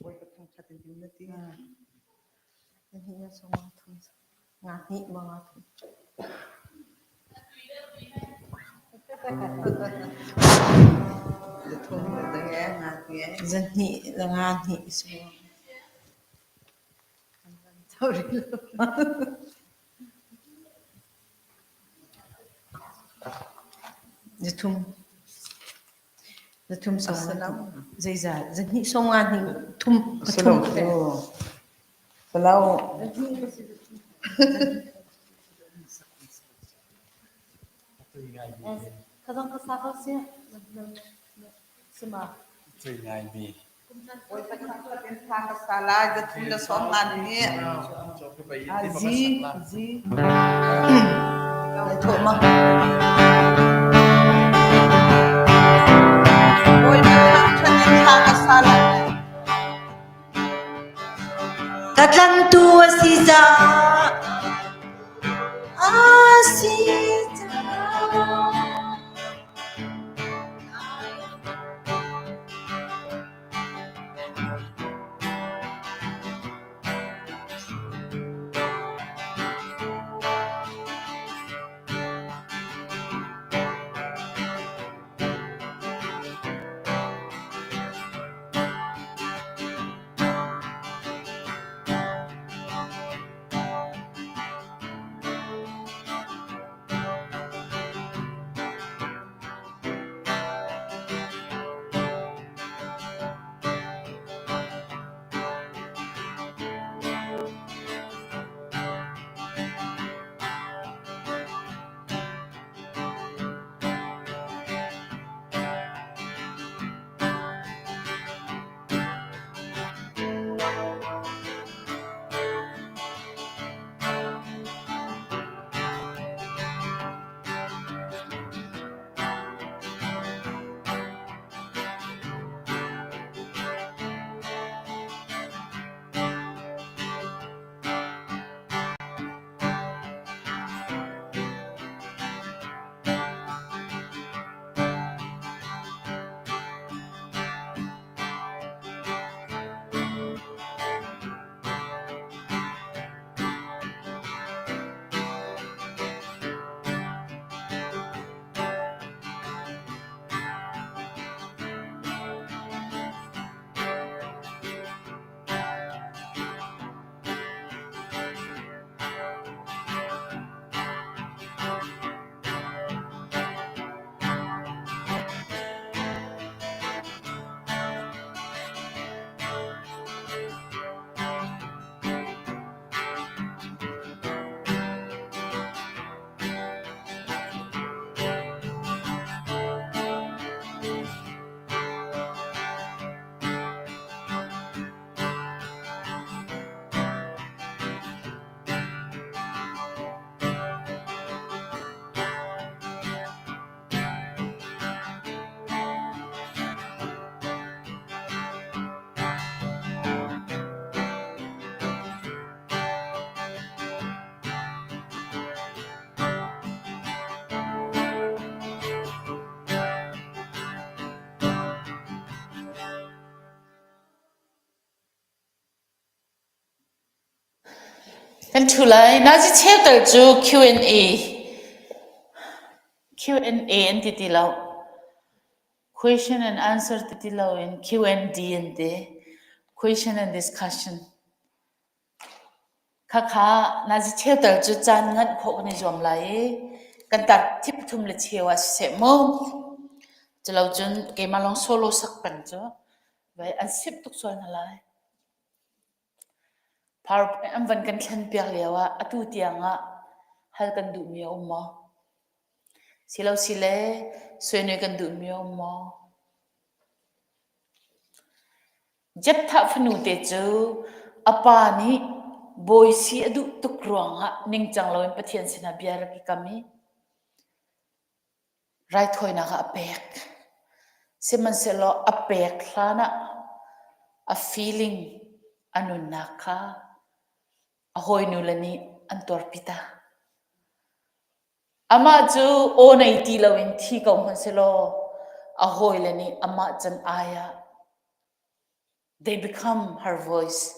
Bawipa thangṭhat in na ti. Nga hnih ma nga thum. Zahnih le nga hnih si. Zathum. Zathum sawm nga hnih. Zeizat? Zahnih sawm nga hnih thum pathum. Salau. Ka tlantu a si caah a si caah. Kan ṭhu lai. Nazi cheuter cu Q&A Q&A an ti ti lo. Question and answer ti ti loin Q&D an ti. Question and discussion. Khakha nazi cheuter cu caan nganh khawh kan i zuam lai i kan tar thip thum le cheu ah siseh mu. Culo cun keimah lawng solo sak peng cu vai an simh tuk sual hna lai. PowerPoint an van kan thlenpiak lioah atu tiangah hal kan duhmi a um maw? Silosile suainui kan duhmi a um maw? Jephthah fanu te cu a pa nih bawi si a duh tuk ruangah ningcang loin Pathian sinah bia rak i kam i raithawinak ah a pek. Sihmanhsehlaw a pek hlanah a feeling a nunnak kha a hawinu le nih an tuarpi ta. Amah cu aw nei ti loin thi ko hmanh sehlaw a hawile nih amah can ai ah they become her voice.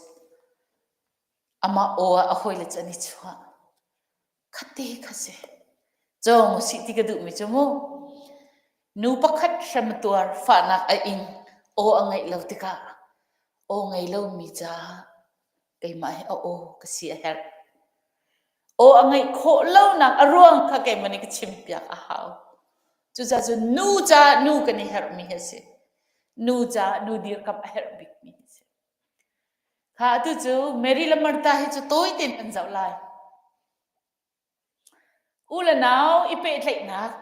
Amah aw ah a hawile cu an i chuah. Khatte kha si. Cawng usih ti ka duhmi cu mu. Nu pakhat hrem a tuar, fahnak a ing, aw a ngeih lo tikah aw ngei lomi caah keimah hi a aw ka si a herh. Aw a ngeih khawh lonak a ruang kha keimah nih ka chimpiak a hau. Cucaah cun nu caah nu kan i herhmi hi a si. Nu caah nu dirkamh a herh bikmi a si. Kha atu cu Mary le Martha hi cu tawi tein kan zoh lai. U le nau i pehtlaihnak.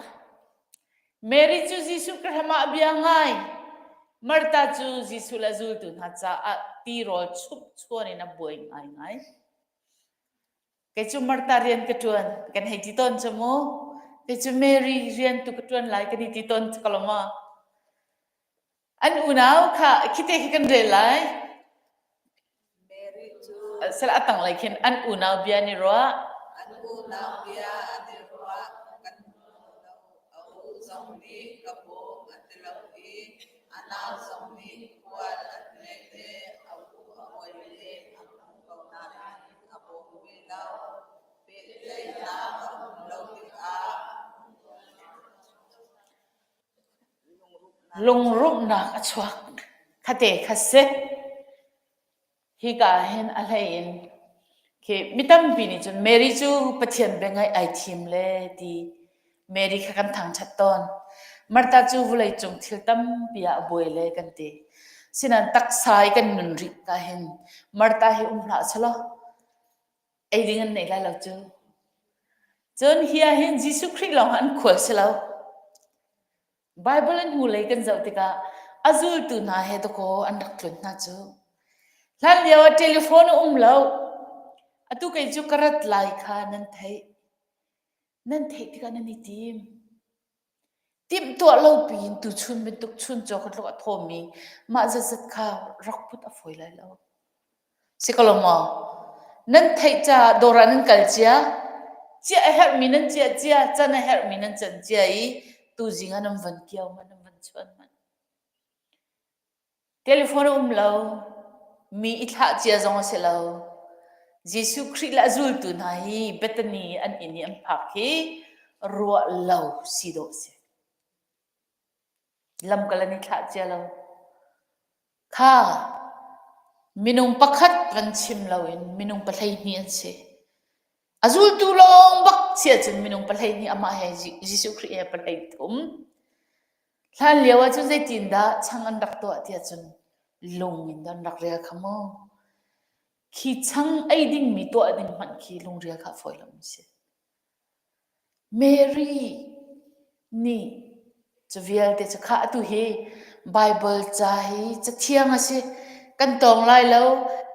Mary cu Jesuh Khrih ah bia ngai. Martha cu Jesuh le zultu hna caah tirawl chumhchuan in a buai ngaingai. Kei cu Martha rian ka ṭuan, kan hei ti tawn cu mu. Kei cu Mary rian tu ka ṭuan lai kan i ti tawn ko lo maw? An unau kha khite khi kan rel lai. Mary cu Sal a tanglei khin an unau bia an i ruah. An unau bia an i ruah. Kan hmu lo. A u zong nih ka bawm a ti lo i a nau zong nih khual a tle le a u a hawi le a hmu ko nain a bawm ve lo. Pehtlaihnak a um lo tikah Lungrumhnak a chuak. Khate kha si. Hika ah hin a hlei in khi mi tampi nih cun Mary cu Pathian bia ngaih ai thim le ti Mary kha kan thangṭhat tawn. Martha cu vawleicung thil tampi ah a buai le kan ti. Sinain taksa i kan nun rih ka hin Martha hi um hlah selaw ei ding an nei lai lo cu. Cun hi ah hin Jesuh Khrih lawng an khual si lo. Baibal an hnulei kan zoh tikah a zultu hna he dakaw an rak tlun hna cu. Hlan lio ah telephone a um lo. Atu kei cu ka rat lai kha nan theih. Nan theih tikah nan i tim. Timhtuah lo piin tuchun bantuk chuncaw ka tluk a thawmi mah zatzat kha rak put a fawi lai lo. Si ko lo maw? Nan theih caah dawr ah nan kal cia. Ciah a herhmi nan ciah cia, can a herhmi nan can cia i tuzing ah nan van kio hmanh, nan van chuan hmanh. Telephone a um lo. Mi i thlah cia zong a si lo. Jesuh Khrih le a zultu hna hi Bethany an inn i an phak hi ruah lo si dawh a si. Lamkal an i thlah cia lo. Kha minung pakhat van chim loin minung 12 an si. A zultu lawng bak si ahcun minung 12 amah he Jesuh Khrih he 13. Hlan lio ahcun zeitindah chang an rak tuah ti ahcun lung in an rak rel kha mu. Khi chang ei dingmi tuah ding hmanh khi lungrial kha a fawi lomi si. Mary nih cu vialte cu khah atu hi Baibal ca hi cathiang a si. Kan tawng lai lo,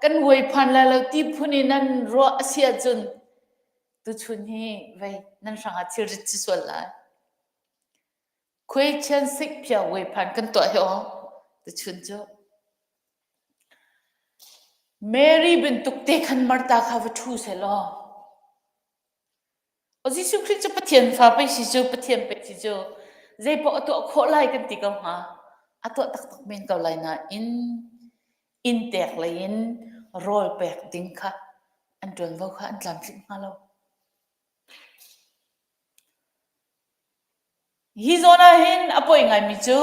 kan vuaiphan lai lo ti phun in nan ruah a si ahcun tuchun hi vei nan hrangah thilrit si sual lai. Khuaichian sikphia vuaiphan kan tuah hi aw tuchun cu. Mary bantuk te khan Martha kha va ṭhu sehlaw Jesuh Khrih cu Pathian fa pei si cu, Pathian pei si cu, zeipaoh a tuah khawh lai kan ti ko hnga. A tuah taktak men ko lai nain inn tek lei in rawl pek ding kha an ṭuanvo kha an tlamtlinh hnga lo. Hi zawn ah hin a poi ngaimi cu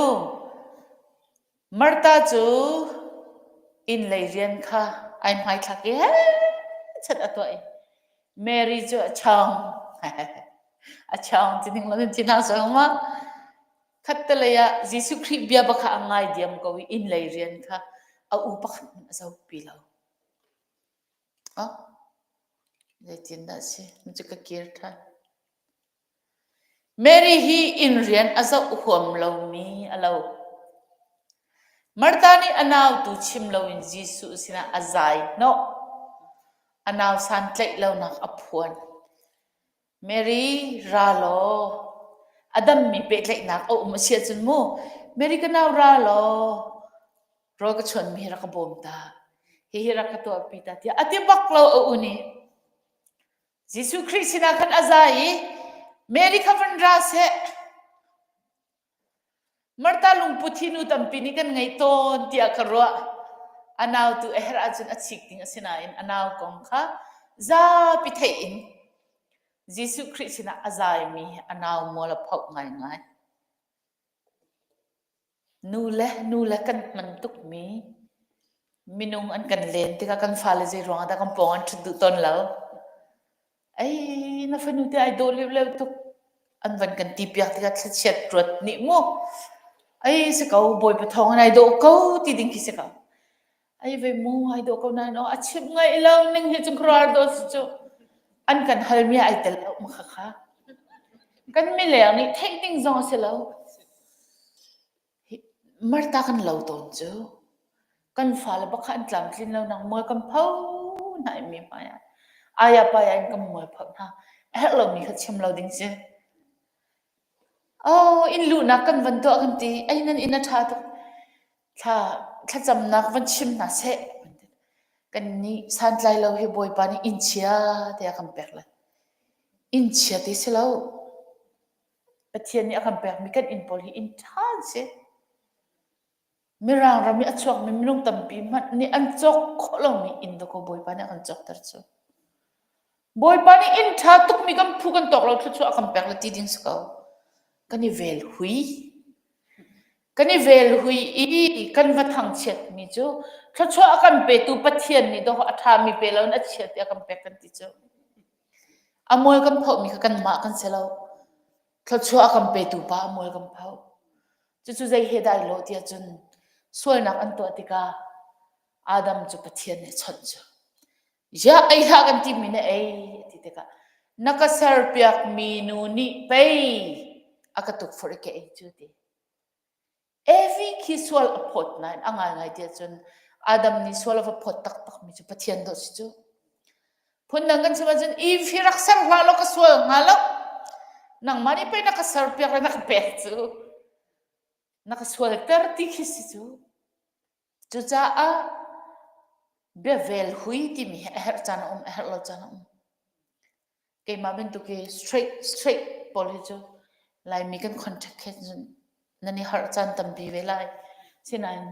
Martha cu inn lei rian kha ai hmaithlak i chat a tuah i Mary cu a chawng. A chawng ti ning lo in ti hna sual ma? Khattelei ah Jesuh Khrih bia bak kha a ngai diam ko i inn lei rian kha a u pakhat hmanh a zohpi lo. Oh, zeitindah a si? Cu ka kir ṭhan. Mary hi inn rian a zoh huam lomi a lo. Martha nih a nau tu chim loin Jesuh sinah a zai hnawh. A nau santlaih lonak a phuan. Mary, ra law a dammi pehtlaihnak a um a si ahcun mu, Mary ka nau ra law rawl ka chuanmi hi rak ka bawm ta. Hihi rak ka tuahpi ta tiah a ti bak lo a u nih. Jesuh Khrih sinah khan a za i Mary kha van ra seh. Martha lungput hi nu tampi nih kan ngei tawn tiah ka ruah. A nau tu a herh ahcun a chik ding a si nain a nau kong kha zapi theih in Jesuh Khrih sinah a zaimi a nau mual a phoh ngaingai. Nu le nu le kan hman tukmi minung an kan len tikah kan fale zei ruangah dah kan pawng an ṭhut duh tawn lo. Ei, na fanu te ai dawh leu tuk an van kan ti piak tikah thlachiat ruat nih mu. Ai si ko Bawipa thawng in ai dawh ko ti ding khi si ko. Ai ve mu ai dawh ko nain aw a chimh ngaih lo ning hi cun khuaruahhar dawh si cu. An kan halmi ah ai tel lo ma khakha. Kan mileng nih theih ding zong a si lo. Martha kan lo tawn cu. Kan fale bak kha an tlamtlin lo nak mual kan pho hna i mi hmai ah. Aya paya in kan mual pho hna. A herh lomi kha chim lo ding si. Oh, inn luhnak kan van tuah kan ti. Ei nan inn a ṭha tuk. Thla thlacamnak van chim hna seh. Kan nih santlai lo hi Bawipa nih inn chia te a kan pek lai. Inn chia ti si lo. Pathian nih a kan pekmi kan inn pawl hi inn ṭha an si. Mirang ram i a chuakmi minung tampi hmanh nih an cawk khawh lomi inn dawkaw Bawipa nih a kan cawkter cu. Bawipa nih inn ṭha tukmi kan phu kan tawk lo thluachuah a kan pek le ti ding si ko. Kan i vel hui. Kan i vel hui i kan va thangchiatmi cu thluachuah a kan petu Pathian nih dawh a ṭhami pe loin a chiat i a kan pek kan ti cu. A mual kan phohmi kha kanmah kan si lo. Thluachuah a kan petu pa a mual kan phoh. Cucu zei he dah ai lawh tiah cun sualnak an tuah tikah Adam cu Pathian nih a chawnh cu. Ziah ei hlah kan timi na ei a ti tikah na ka serpiakmi nu nih pei a ka tukforh i ka ei cu ti. Evi khi sual a phawt nain a ngaingai tiah cun Adam nih sual a va phawt taktakmi cu Pathian dawh si cu. Phundang kan chim ahcun Eve hi rak ser hlah law ka sual hnga lo. Nangmah nih pei na ka serpiak le na ka pek cu. Na ka sualter ti khi si cu. Cucaah biavel hui timi hi a herh caan a um, a herh lo caan a um. Keimah bantuk hi straight straight pawl hi cu Laimi kan contact he cun nan i harh caan tampi ve lai. Sinain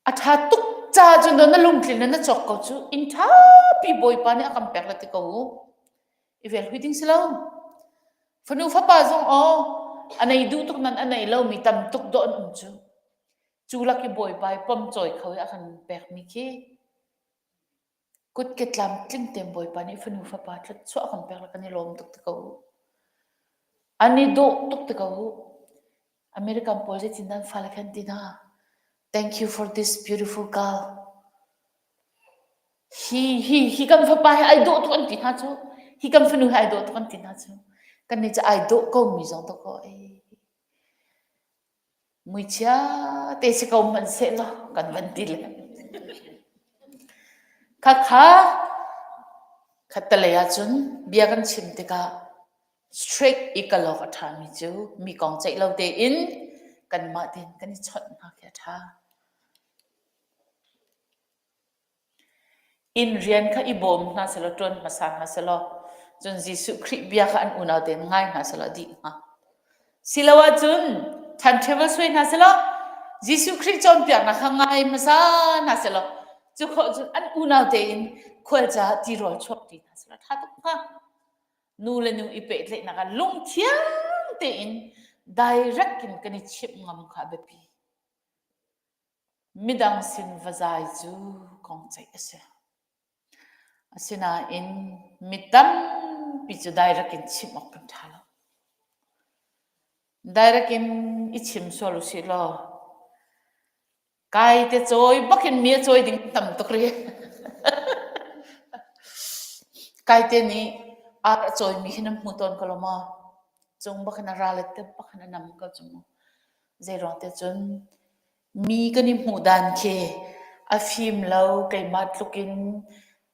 a ṭha tuk ca cun na lungtlin na cawk ko cu inn ṭhapi Bawipa nih a kan pek le ti ko u. I vel hui ding si lo. Fanu fapa zong aw a nei duh tuk nan a nei lomi tam tuk dawh an um cu. Cu lak i Bawipa i pom cawi kho i a kan pekmi khi kutke tlamtling tein Bawipa nih fanu fapa thluachuah a kan pek le kan i lawm tuk ti ko u. An i dawh tuk ti ko u. American pawl zeitin dah an fale khan ti hna? Thank you for this beautiful girl. Hi hi hi kan fapa hi ai dawh tuk an ti hna cu. Hi kan fanu hi ai dawh tuk an ti hna cu. Kan nih cu ai dawh ko mi zong to ko ei. Muichia te si ko hmanhsehlaw kan van ti le. Khakha khattelei ahcun bia kan chim tikah straight i kal awk a ṭhami cu mi kong ceih lo tein kanmah tein kan i chawnh hna khi a ṭha. Inn rian kha i bawm hna sehlaw ṭuan hmasa hna sehlaw cun Jesuh Khrih bia kha an unau tein ngai hna sehlaw a dih hnga. Silo ahcun timetable suai hna sehlaw Jesuh Khrih cawnpiaknak kha ngai hmasa hna sehlaw cu khawh cun an unau tein khual caah tirawl chuakṭi hna sehlaw ṭha tuk hnga. Nu le nu i pehtlaihnak ah lungthiang tein direct in kan i chimh ngam kha a biapi. Midang sin va zai cu kong ceih a si. Asinain mi tampi cu direct in chimh awk kan ṭha lo. Direct in i chim sual usih law kai te cawi bakin mi a cawi ding tam tuk rih. Kaite nih ar a cawimi khi nan hmu tawn ko lo maw? Cung bakin a ral te bakin a nam ko cu mu. Zeiruang te cun mi kan i hmuh dan khi a fim lo, keimah tluk in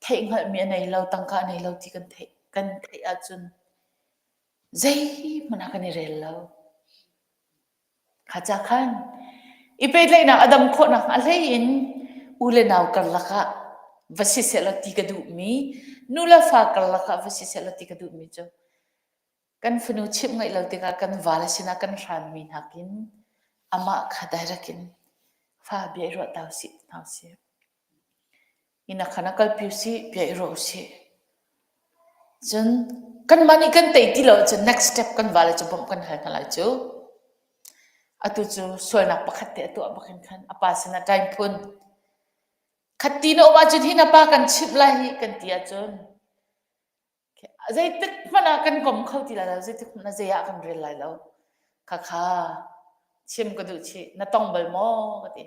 theihhngalhmi a nei lo, tangka a nei lo ti kan theih kan theih ahcun zeihmanh ah kan i rel lo. Kha ca khan i pehtlaihnak a dam khawh nakhnga a hlei in u le nau karlak ah va si sehlaw ti ka duhmi, nu le fa karlak ah va si sehlaw ti ka duhmi cu Kan fanu chimh ngaih lo tikah kan vale sinah kan hranmi nakin amah kha direct in fa bia i ruah ta usih hna usih. Inn ah khan a kalpi usih, bia i ruah usih. Cun kanmah nih kan tei ti lo ahcun next step kan vale cu bawmh kan hal hna lai cu. Atu cu sualnak pakhat te a tuah bak in khan a pa sinah time phun. Khat ti na um ahcun hi na pa kan chimh lai hi kan ti ahcun Zeitik hmanh ah kan kom kho ti lai lo, zeitik hmanh ah zei ah kan rel lai lo. Khakha. Chim ka duh chih. Na tong bal maw? Ka ti.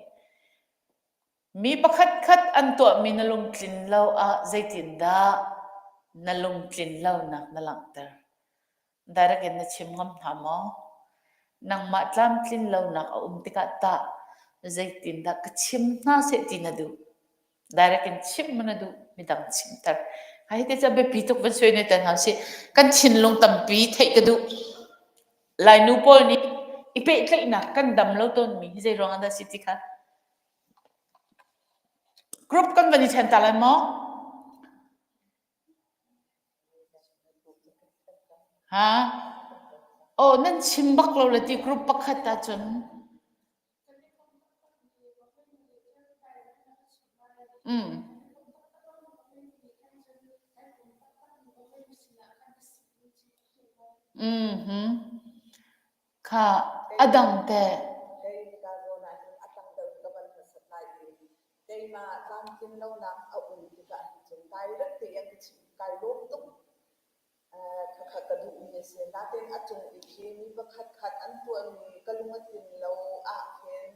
Mi pakhatkhat an tuahmi na lungtlin lo ah zeitindah na lungtlin lonak na langhter? Direct in na chim ngam hna maw? Nangmah tlamtlin lonak a um tikah tah zeitindah ka chim hna seh ti na duh? Direct in chimh maw na duh? Midang chimter. Hi te cu a biapi tuk van soi ne te hna usih. Kan thinlung tampi theih ka duh. Lainu pawl nih i pehtlaihnak kan dam lo tawnmi hi zei ruang ah dah si ti kha group kan van i ṭhen ta lai maw? Ha? Oh, nan chim bak lo le ti group pakhat ahcun. Mm. Mhm. Kha a dang teh. Keimah tlamtlin lonak a um tikah hin cun direct tein ka chim kai lawm tuk. Khakha ka duhmi a si. Nain a cung i khi mi pakhatkhat an tuahmi ka lung a tlin lo ahkhin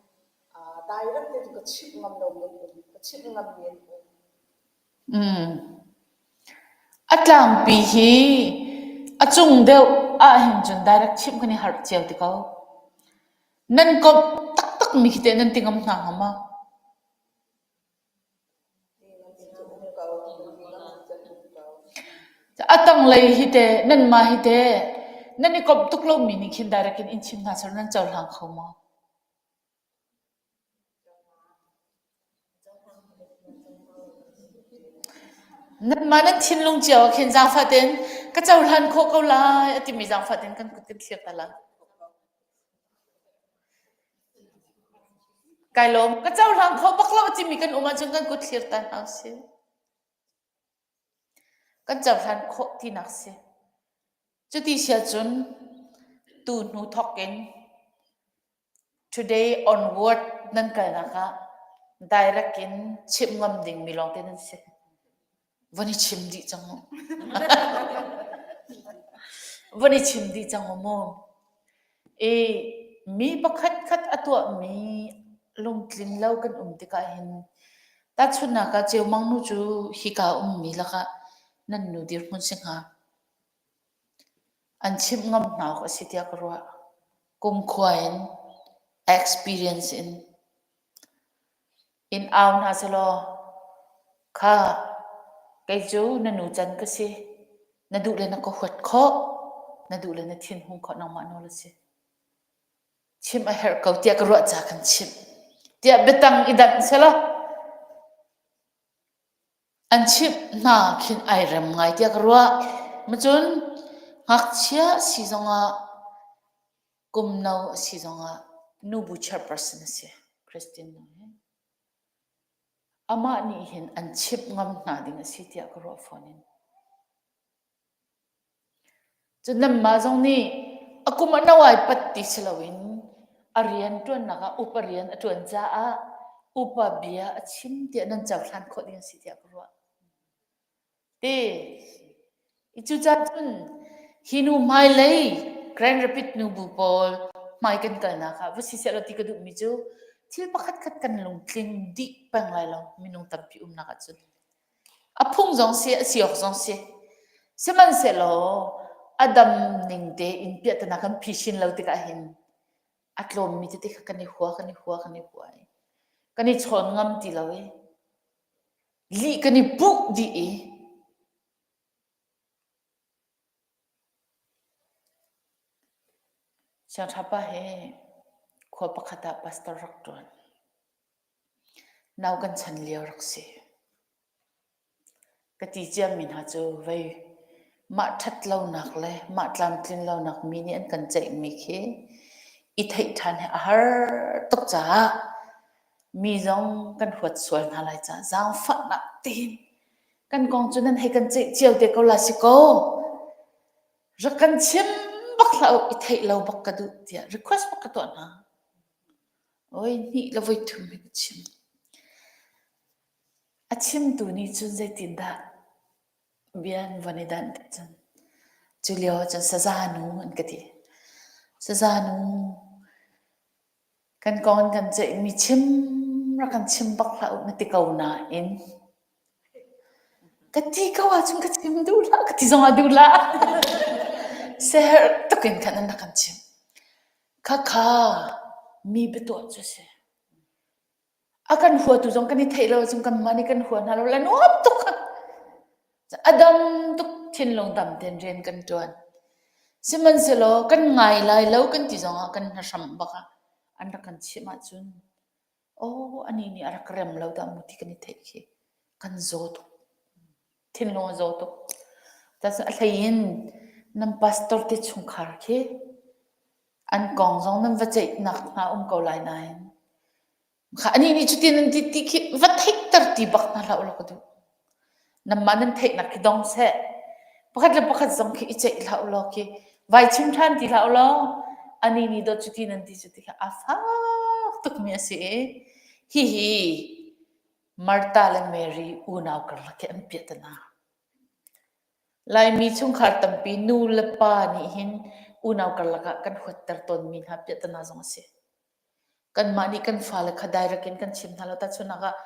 direct te cu ka chimh ngam lomi an um. Ka chimh ngammi an um. Mm. A tlangpi hi a cung deuh ahhin cun direct chimh kan i harh cio ti ko. Nan komh taktakmi khi teh nan ti ngam hna hnga maw? A tanglei hi teh nanmah hi teh nan i komh tuk lomi nih khin direct in in chim hna seh nan cohlang kho maw? Nanmah nan thinlung cio ah khin zaangfah tein ka cohlan khawh ko lai a timi zaangfah tein kan kut kan thlir ta lai. Kai lawm. Ka cohlang kho bak lo a timi kan um ahcun kan kut thlir ta hna usih. Kan cohlan khawh tinak si. Cuti si ahcun tu hnu thawk in Today onward nan kalnak ah direct in chimh ngam dingmi lawngte nan si. Von i chim dih cang mu. Von i chim dih cang u mu. I mi pakhat khat a tuahmi lungtlin lo kan um tikah hin tahchunhnak ah Ceumang nu cu hika ummi lakah nan nu dirhmun si hnga. An chimh ngam hna awk a si tiah ka ruah. Kumkhua in experience in in au hna sehlaw kha kei cu na nu can ka si. Na duh le na ka huat khawh. Na duh le na thinhung khawh nangmah nawl a si. Chimh a herh ko tiah ka ruah ca kan chimh. Tiah biatang i danh sehlaw An chimh hna khin ai rem ngai tiah ka ruah. Macun ngakchia a si zongah kum no a si zongah nubu chairperson a si, Christian nu hi. Amah nih hin an chimh ngam hna ding a si tiah ka ruah fawn in. Cun nanmah zong nih a kum a no ai pat ti si loin a rian ṭuannak ah upa rian a ṭuan caah upa bia a chim tiah nan cohlan khawh ding a si tiah ka ruah. Ti i cucaah cun hi nu hmailei Grand Rapid nubu pawl hmai kan kalnak ah va si seh law ti ka duhmi cu thil pakhatkhat kan lungtling dih peng lai lo minung tampi umnak ahcun. A phung zong si, a si awk zong si. Sihmanhsehlaw a dam ning tein piahtana kan phisin lo tikah hin a tlawmmi tete kha kan i hua, kan i hua, kan i hua i kan i chawn ngam ti lo i lih kan i puh dih i Siangṭhapa he khua pakhat ah pastor rak ṭuan. Nau kan chan lio rak si. Ka ti ciami hna cu vei mah ṭhat lonak le mah tlamtlin lonak mi nih an kan ceihmi khi i theih ṭhan hi a har tuk caah mi zong kan huat sual hna lai caah zaangfahnak tein kan kong cu nan hei kan ceih cio te ko la si kaw rak kan chim bak hlah u i theih lo bak ka duh tiah request bak ka tuah hna. Oi hnih le voi thum hi ka chim. A chimtu nih cun zeitindah bia an von i danh ti cun cu lio ah cun saza nu an ka ti. Saza nu. Kan kong in kan ceihmi chim rak kan chim bak hlah u na ti ko nain ka ti ko ahcun ka chim duh hlah ka ti zongah duh hlah. Siaherh tuk in khan an rak kan chimh. Khakha mi biatuah cu a si. A kan huatu zong kan i theih lo ahcun kanmah nih kan hua hna lo le nuam tuk. A dam tuk thinlung dam tein rian kan ṭuan. Sihmanhsehlaw kan ngai lai lo kan ti zongah kan hnahram bak ah an rak kan chimh ahcun aw anih nih a rak rem lo dah mu ti kan i theih khi kan zaw tuk. Thinlung a zaw tuk. Cucaah a hlei in nan pastor te chungkhar khi an kong zong nan va ceihnak hna um ko lai nain kha anih nih cutin an ti ti khi va theihter ti bak hna hlah ulaw ka duh. Nanmah nan theihnak khi dong seh. Pakhat le pakhat zong khi i ceih hlah ulaw khi vai chim ṭhan ti hlah ulaw anih nih dawt cuti nan ti cu ti kha a fak tukmi a si i hihi Martha le Mary unau karlak hi an piahtana. Laimi chungkhar tampi nu le pa nih hin unau karlak ah kan huatter tawnmi hna piahtana zong a si. Kanmah nih kan fale kha direct in kan chim hna lo. Tahchunhnak ah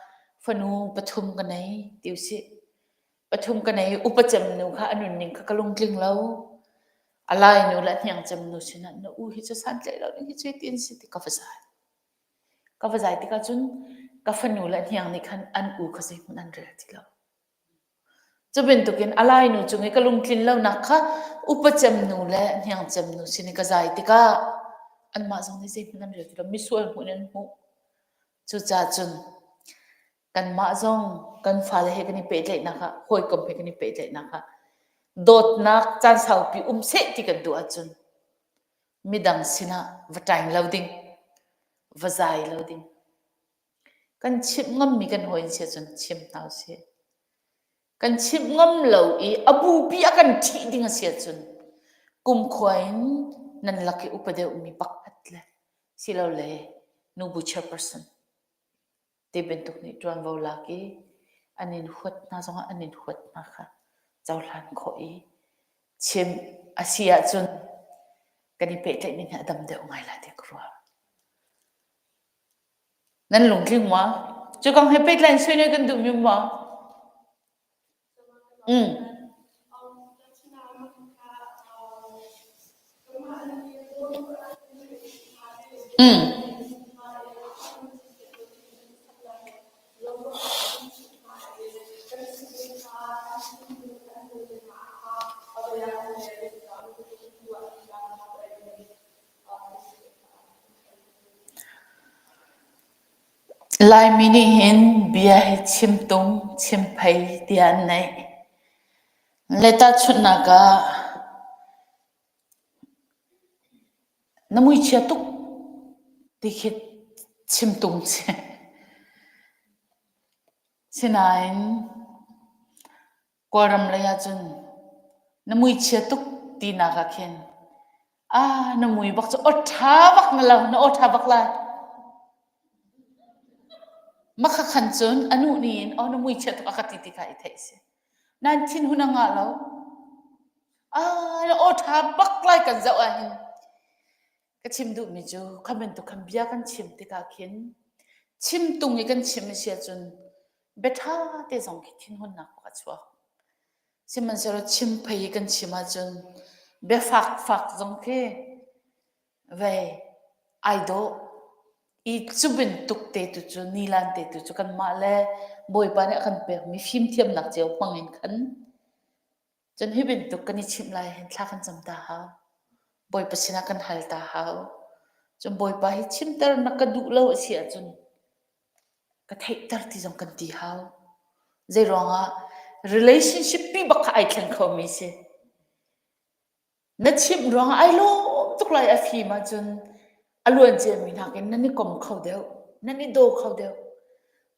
fanu pathum ka nei ti usih. Pathum ka nei upa cem nu kha a nunning kha ka lungtling lo. A lai nu le a hniang cem nu sinah na u hi cu santlaih lo ding hi cu hitin si ti ka va zai. Ka va zai tikah cun ka fanu le a hniang nih khan an u kha zeihmanh an rel ti lo. Cu bantukin a lainu cung i ka lungtlin lonak kha upa cemnu le hniang cemnu sin i ka zai tikah anmah zong nih zeihmanh an rel ti lo, misual hmuh in an hmuh. Cucaah cun kanmah zong kan fale he kan i pehtlaihnak ah, hawikom he kan i pehtlaihnak ah dawtnak caan saupi um seh ti kan duh ahcun midang sinah va ṭaing lo ding, va zai lo ding. Kan chimh ngammi kan hawi in si ahcun chim hna usih. Kan chimh ngam lo i a bupi a kan ṭhih ding a si ahcun kumkhua in nan lak i upa deuhmi pakhat le silole nubu chairperson te bantuk nih ṭuanvo lak i an in huat hna zongah an in huat hna kha cohlan khawh i chim a si ahcun kan i pehtlaih ning hi a dam deuh ngai lai tiah ka ruah. Nan lungtling maw? Cu kong he pehtlai in sui kan duhmi maw? Mm. Mm. Laimi nih hin bia hi chim tung, chim phei tiah an neih. Le tahchunhnak ah na muichia tuk ti khi chim tung si. Sinain Kawlram lei ahcun na muichia tuk tinak ah khin ah na mui bak cu aw ṭha bak na lo na aw ṭha bak lai. Makha khan cun a nu nih in aw na muichia tuk a ka ti ti kha i theih si. Nan thinhun a ngah lo. Ah na aw ṭha bak lai kan zoh ah hin Ka chim duhmi cu kha bantuk khan bia kan chim tikah khin chim tung i kan chim a si ahcun bia ṭha te zong khi thinhunnak bak a chuak. Sihmanhsehlaw chim phei i kan chim ahcun bia fakfak zong khi vei ai dawh. I cu bantuk te tu cu nilan te tu cu kanmah le Bawipa nih a kan pekmi fimthiamnak cio hmang in khan Cun hi bantuk kan i chimh lai hin thla kan cam ta hau. Bawipa sinah kan hal ta hau. Cun Bawipa hi chimter na ka duh lo a si ahcun ka theihter ti zong kan ti hau. Zei ruangah relationship pi bak kha ai thleng khomi si. Na chimh ruangah ai lawm tuk lai a fim ahcun a luan ciami nakin nan i kom kho deuh, nan i daw kho deuh.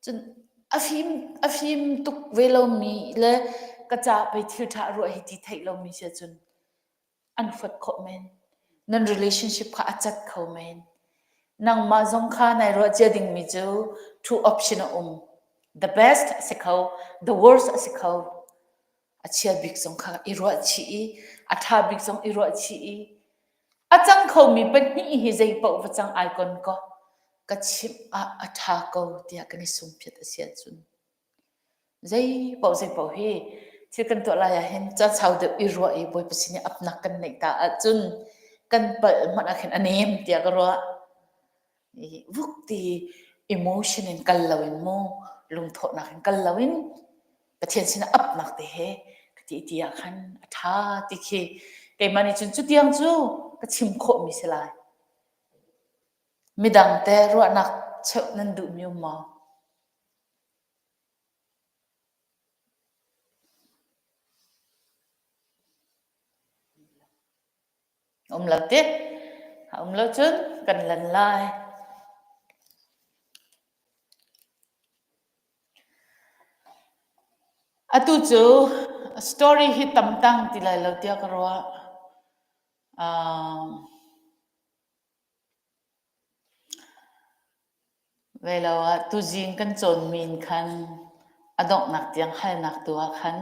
Cun a fim, a fim tuk ve lomi le ka ca pei thil ṭha a ruah hi ti theih lomi si ahcun an huat khawh men. Nan relationship kha a cat kho men. Nangmah zong kha nai ruah cia dingmi cu two option a um. The best a si kho, the worst a si kho. A chia bik zong kha i ruah chih i a ṭha bik zong i ruah chih i a cang khomi pahnih hi zei paoh va cang ai kon kaw. ka chimh ah a ṭha ko tiah kan i sungphiat a si ahcun zei paoh zei paoh hi thil kan tuah lai ah hin caan sau deuh i ruah i Bawipa sin i apnak kan neih ta ahcun kan palh hmanh ah khin a nem tiah ka ruah. I vuk ti emotion in kal loin mu lungthawhnak in kal loin Pathian sinah apnak te he ka ti ti ah khan a ṭha ti khi keimah nih cun cutiang cu ka chim khawhmi si lai. Midang te ruahnak cheuh nan duhmi um maw? Um lo ti. A um lo cun kan lan lai. Atu cu story hi tam tang ti lai lo tiah ka ruah. Um, Ve lo ah tuzing kan cawnmi in khan a donghnak tiang halnak tu ah khan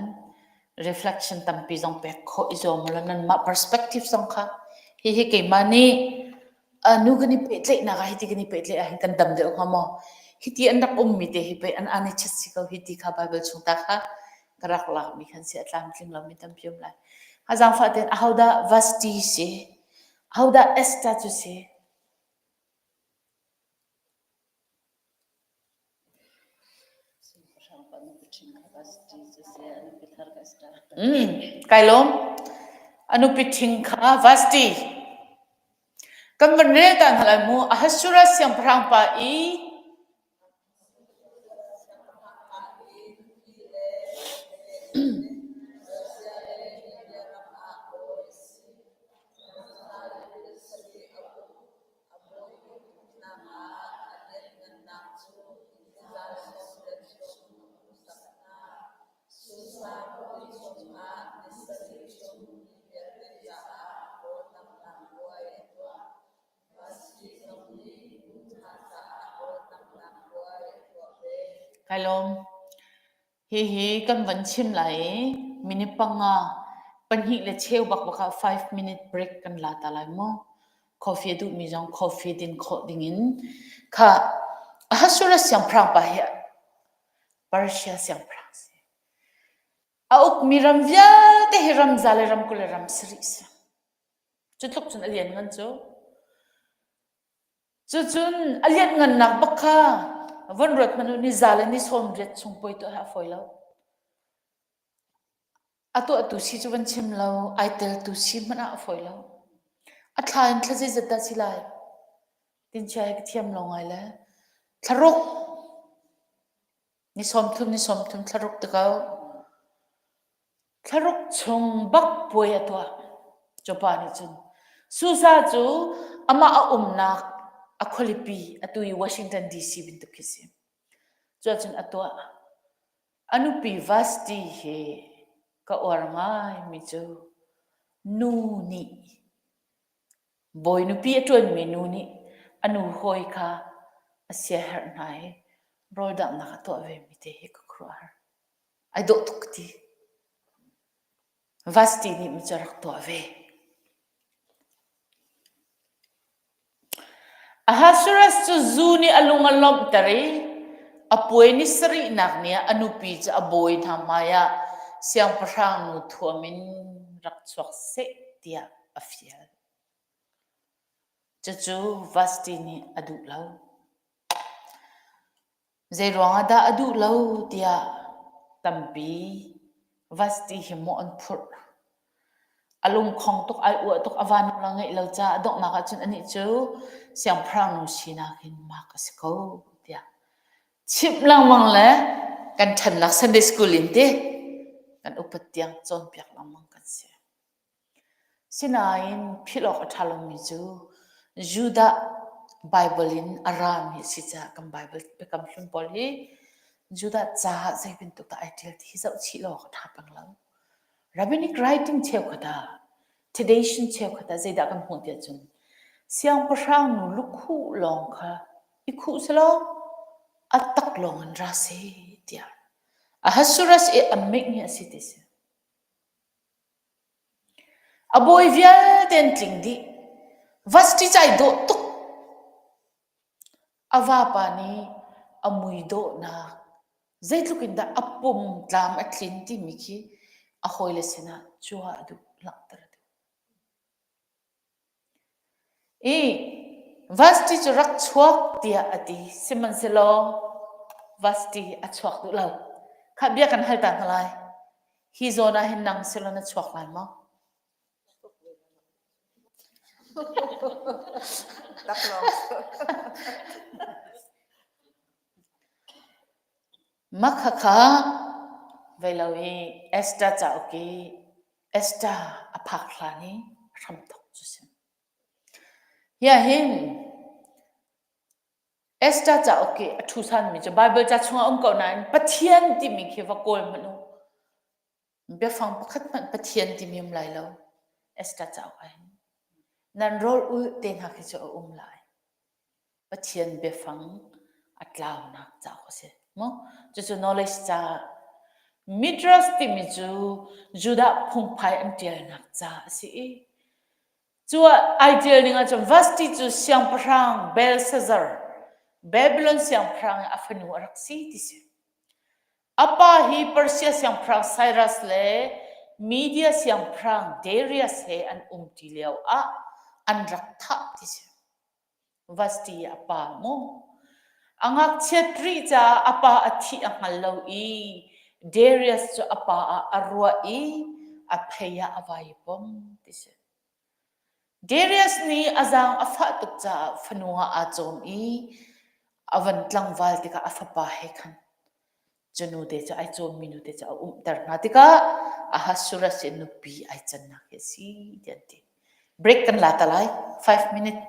reflection tampi zong pek khawh i zuam ulaw nanmah perspective zong kha hihi keimah nih nu kan i pehtlaihnak ah hiti kan i pehtlaih ahhin kan dam deuh hnga maw? Hiti an rak ummi te hi pei an an i chet si ko hiti kha Bible chung ta kha ka rak lakmi khan si a tlamtling lomi tampi um lai. A zaangfah tein ahodah Vasti si? Ahodah Esther cu si? Kai lawm. A nupi ṭhing kha Vasti. Kan van rel ta hna lai mu. Ahasuerus siangpahrang pa i A bawi ah a lianhngannak cu nizaan sawmriat chung a hmuhsak hna. Susa khuapi chungah ni sarih chung mi vialte caah rawl danghnak puai a tuah. Vasti zong nih nu hna caah rawl danghnak puai a tuah ve. Kai lawm. Hihi kan van chim lai i minute panga pahnih le cheu bakbak ah 5 minute break kan la ta lai mu. Coffee a duhmi zong coffee din khawh dingin kha Ahasuerus siangpahrang pa hi Persia siangpahrang si. A ukmi ram vialte hi ram za le ram 20 le ram sarih si. Cu tluk cun a lianngan cu. Cucun a lianhngannak bak kha von ruat hmanh u, ni za le ni 80 chung puai tuah hi a fawi lo. A tuahtu si cu van chim lo, ai teltu si hmanh ah a fawi lo. A thla in thla zeizat dah si lai? Tinchia hi ka thiam lo ngai le. Thlaruk, ni 30, ni 30, thlaruk ti ko. Thlaruk chung bak puai a tuah. Cu pa nih cun Susa cu amah a umnak a khualipi atu i Washington DC bantuk khi si. Cuahcun a tuah. A nupi Vasti hi ka uar ngaimi cu nu nih bawi nupi a ṭuanmi nu nih a nu hawi kha a siaherh hna i rawldanghnak a tuah vemi te hi ka khuaruahhar. Ai dawh tuk ka ti. Vasti nih mi cu a rak tuah ve. Ahasuerus cu zu nih a lung a lawmhter i a puai ni sarihnak ni ah a nupi cu a bawi hna hmaiah siangpahrang nu thuam in rak chuak seh tiah a fial. Cucu Vasti nih a duh lo. Zeiruang ah dah a duh lo tiah tampi Vasti hi mawh an phurh. A lungkhong tuk, ai uah tuk, a vanu la ngeih lo caah a donghnak ahcun anih cu siangpahrang nu sinak in mak a si ko tiah chimh lengmang le kan ṭhannak Sunday school in ti kan upat tiang cawnpiak lengmang kan si. Sinain philh awk a ṭha lomi cu Judah Baibal in a rami a si caah kan Baibal biakam hlun pawl hi Judah caah zei bantuk dah ai ṭial ti hi zoh chih lo awk a ṭha peng lo. Rabbinic writing cheukhat ah, tradition cheukhat ah zeidah kan hmuh tiah cun siangpahrang nu lukhuh lawng kha i khuh selaw a tak lawng in ra seh tiah Ahasuerus i a ming hi a si ti si. A bawi vialte an tling dih. Vasti cu ai dawh tuk. A vapa nih a mui dawhnak zeitluk in dah a pum tlam a tlin timi khi a hawile sinah cuah a duh, langhter a duh. I Vasti cu rak chuak tiah a ti. Sihmanhsehlaw Vasti a chuak duh lo. Khah bia kan hal ta hna lai. Hi zawn ah hin nang silo na chuak lai maw? Mah khakha vei lo i Esther cauk i Esther a phak hlan i hramthok cu si. Hi ah hin Esther cauk i a ṭhu sanmi cu Baibal ca chungah um ko nain Pathian timi khi va kawl hmanh u. Biafang pakhat hmanh Pathian timi um lai lo. Esther cauk ah hin. Nan rawl ulh te hna khi cu a um lai. Pathian biafang a tlaunak cauk a si. Mu? Cucu knowledge ca. Midrash timi cu Judah phungphai an ṭialnak ca a si i cu ah ai ṭial ning ahcun Vashti cu siangpahrang Belshazzar, Babylon siangpahrang i a fanu a rak si ti si. A pa hi Persia siangpahrang Cyrus le Media siangpahrang Darius he an umṭi lio ah an rak thah ti si. Vashti a pa mu. A ngakchiat rih caah a pa a thih a hngal lo i Darius cu a pa ah a ruah i a phei ah a vai i pom ti si. Darius nih a zaang a fah tuk caah fanu ah aa cawm i a van tlangval tikah a fapa he khan cu nute cu ai cawmmi nute cu a umter hna tikah Ahasuerus i nupi ai cannak hi a si ti an ti. Break kan la ta lai. 5 minute.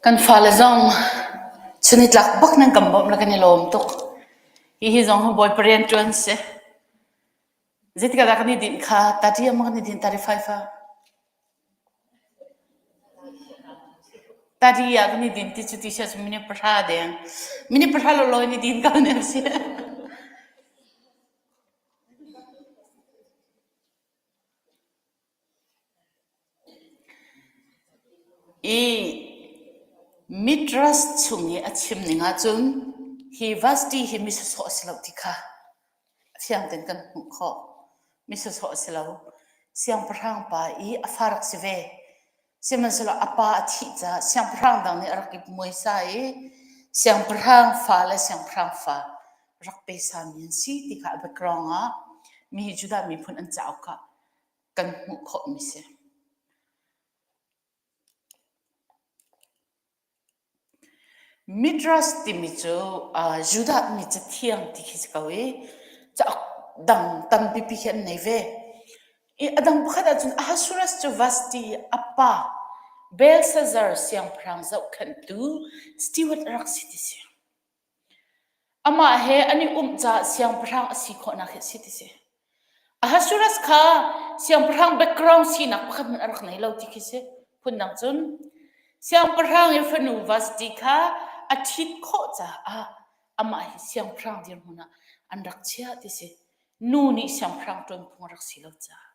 Kan fale zong chunitlak bak nan kan bawmh le kan i lawm tuk. Hihi zong hi Bawipa rian ṭuan si. Zeitik ah dah kan i dinh kha? 30 ah maw kan i dinh? 35 ah? 30 ah kan i din ti cu ti sia cu minute pahra deng. Minute pahra lawlaw in i din ko ne si. I Midrash chung i a chim ning ahcun hi Vashti hi mi sawsawh a si lo ti kha fiang tein kan hmuh khawh. Mi sawsawh a si lo. Siangpahrang pa i a fa rak si ve. Sihmanhsehlaw a pa a thih caah siangpahrang dang nih a rak i muaisa i siangpahrang fa le siangpahrang fa rak pe sami an si ti kha a background ah mi hi Judah miphun an cauk ah kan hmuh khawhmi si. Midrash timi cu Judah mi cathiang ti khi si ko i cauk dang tampipi khi an nei ve. I a dang pakhat ahcun Ahasuerus cu Vashti i a pa Belshazzar siangpahrang zohkhenhtu steward a rak si ti si. Amah he an i umh caah siangpahrang a si khawhnak hi a si ti si. Ahasuerus kha siangpahrang background sinak pakhat hmanh a rak nei lo ti khi si. Phundang cun siangpahrang i fanu Vashti kha a ṭhit khawh caah amah hi siangpahrang dirhmun ah an rak chiah ti si. Nu nih siangpahrang ṭuan phung a rak si lo caah.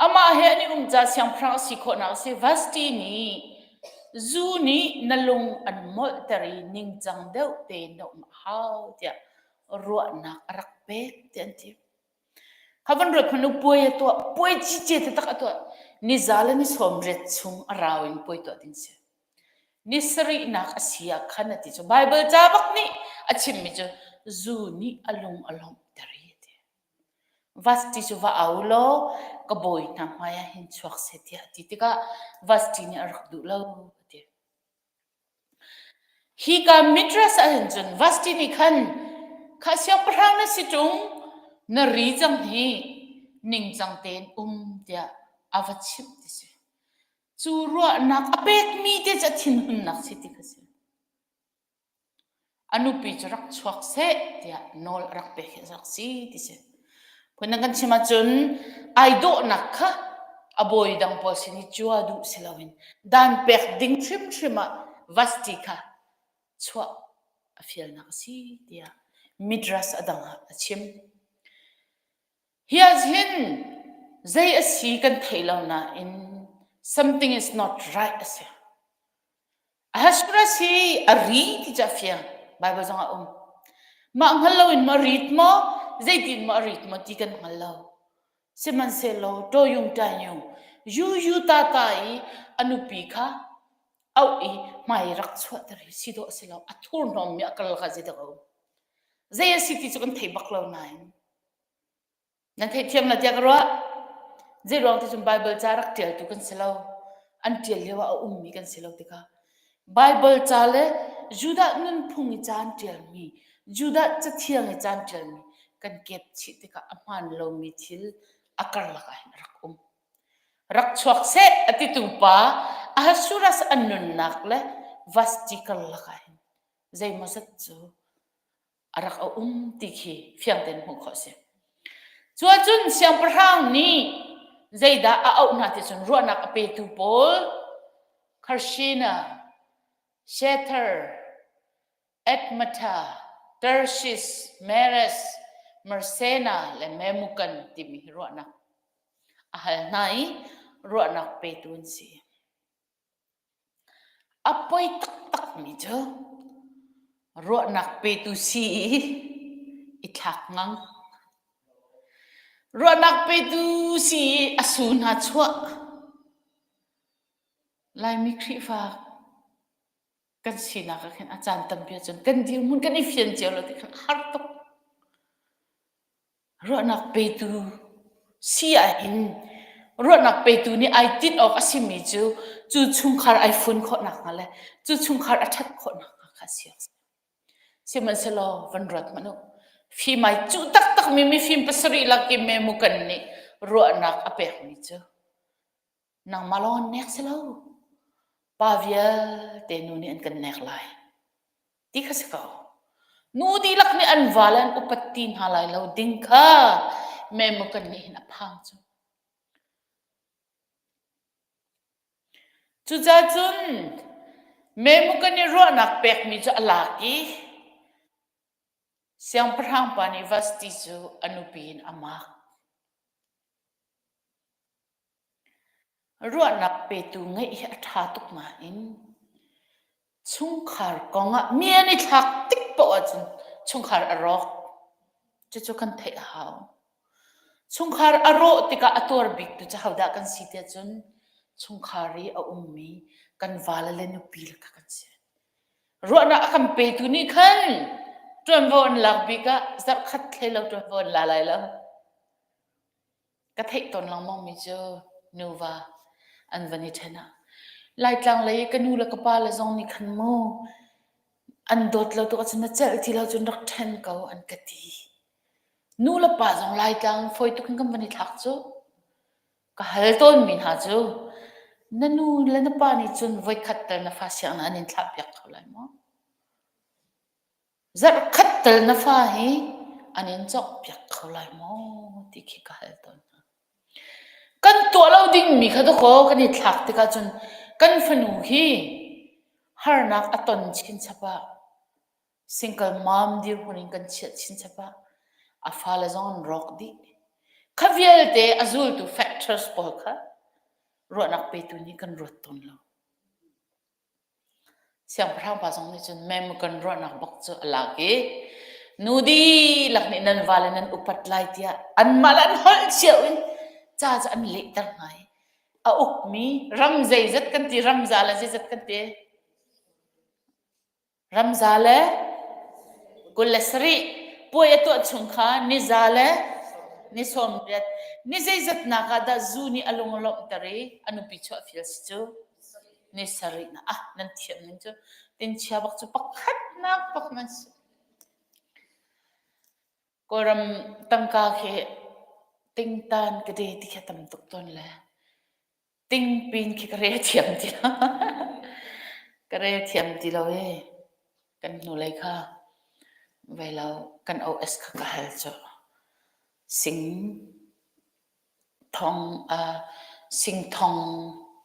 Amah he an i um caah siangpahrang a si khawhnak a si. Vashti nih zu nih na lung an molhter i ningcang deuh tein na um a hau tiah ruahnak a rak pek tiah an ti. Kha van ruat hmanh u, puai a tuah, puai cice taktak a tuah. Ni za le ni 80 chung a rau in puai tuah ding si. Ni sarihnak a si ah khan a ti cu Baibal ca bak nih a chimmi cu zu nih a lung a lawmhter i a ti. Vashti cu va au law ka bawi hna hmaiah hin chuak seh tiah a ti tikah Vashti nih a rak duh lo a ti. Hika Midrash ah hin cun Vashti nih khan kha siangpahrang na si ṭung na ri cang hi ningcang tein um tiah a va chimh ti si. Cu ruahnak a pekmi te cu a thinhunnak si ti kha si. A nupi cu rak chuak seh tiah nawl a rak pek hi a rak si ti si. Phundang kan chim ahcun ai dawhnak kha a bawi dang pawl sin i cua duh si loin dan pek ding hrimhrim ah Vashti kha chuah a fialnak a si tiah Midrash a dang ah a chim. Hi ah hin zei a si kan thei lo nain something is not right a si. Ahasuerus hi a ri ti cu a fiang. Baibal zong ah a um. Mah hngal loin maw a rit maw, zeitin maw a rit maw ti kan hngal lo. Sihmanhsehlaw Tawyung Tanyung yu yu ta ta i a nupi kha auh i hmai rak chuahter hi si dawh a si lo. A thurhnawmmi a kal kha zeidah a um. Zei a si ti cu kan thei bak lo nain Nan theihthiam la tiah ka ruah. Zeiruang ti cun Baibal ca rak ṭialtu kan si lo. An ṭial lio ah a ummi kan si lo tikah. Baibal ca le Judah nunphung i ca an ṭialmi, Judah cathiang i ca an ṭialmi kan kep chih tikah a hmaan lomi thil a karlak ah hin a rak um. Rak chuak seh a titu pa Ahasuerus a nunnak le Vashti karlak ah hin zeimawzat cu a rak a um ti khi fiang tein hmuh khawh a si. Cu ahcun siangpahrang nih zeidah a auh hna ti cun ruahnak a petu pawl Karshina, Shethar, Admatha, Tarshish, Meres, Marsena le Memukan timi hi ruahnak a hal hna i ruahnak petu an si. A poi taktakmi cu ruahnak petu si i i thlak ngang. Ruahnak petu si i a su hna chuah. Laimi Khrihfa kan sinak ah khin a caan tampi ahcun kan dirhmun kan i fian cio lo ti khan a har tuk. Ruahnak petu si ahhin ruahnak petu nih ai tinh awk a simi cu cu chungkhar ai fun khawh nakhnga le cu chungkhar a ṭhat khawh nakhnga kha a si. Sihmanhsehlaw van ruat hmanh u. Fim ai cuh taktakmi mifim pasarih lak i Memukan nih ruahnak a pekmi cu nangmah lawng an nek si lo. Pa vialte nu nih an kan nek lai. Ti kha si ko. Nu dihlak nih an va le an upat ti hna lai lo ding kha Memukan nih hin a phang cu. Cucaah cun Memukan i ruahnak pekmi cu a lak i siangpahrang pa nih Vasti cu a nupi in a mak. Ruahnak petu ngeih hi a ṭha tuk nain chungkhar kong ah mi an i thlak tik paoh ahcun chungkhar a rawk. Cucu kan theih a hau. Chungkhar a rawh tikah a tuar biktu cu hodah kan si tiah cun chungkhar i a ummi kan vale le nupi le kha kan si. Ruahnak a kan petu nih khan ṭuanvo an lak bik ah zarhkhat thlei lo ṭuanvo an la lai lo. Ka theih tawn lengmangmi cu nuva an van i ṭhen ah Laitlang lei i ka nu le ka pa le zong nih khan mu an dawt lo tuk ahcun na celh ti lo cun rak ṭhen ko an ka ti. Nu le pa zong Laitlang fawi tuk in kan van i thlak cu. Ka hal tawnmi hna cu na nu le na pa nih cun voikhat tal na fa sianginn an in thlahpiak kho lai maw? Zarhkhat tal na fa hi an in cawkpiak kho lai maw ti khi ka hal tawn hna. Kan tuah lo dingmi kha dakaw kan i thlak tikah cun kan fanu hi harnak a ton chinchap ah single mom dirhmun in kan chiah chinchap ah a fale zong an rawk dih. Kha vialte a zultu factors pawl kha ruahnak petu nih kan ruat tawn lo. Siangpahrang pa zong nih cun mem kan ruahnak bak cu a lak i nu dihlak nih nan vale nan upat lai tiah anmah le an holh cio in ca cu an lehter hna i a ukmi ram zeizat kan ti ramza le zeizat kan ti Ramza le 27 puai a tuah chung kha niza le ni 18 ni zeizatnak ah dah zu nih a lung a lawmhter i a nupi chuah fial si cu ni sarih na ah nan thiam ning cu tinchia bak cu pakhatnak bak nan si Kawlram tangka khi tingtan ka de ti khi tam tuk tawn le Tingpin khi ka rel thiam ti lo. ka rel thiam ti lo i kan hnulei kha vei lo kan OS kha ka hal cu. Sing thong uh, sing thong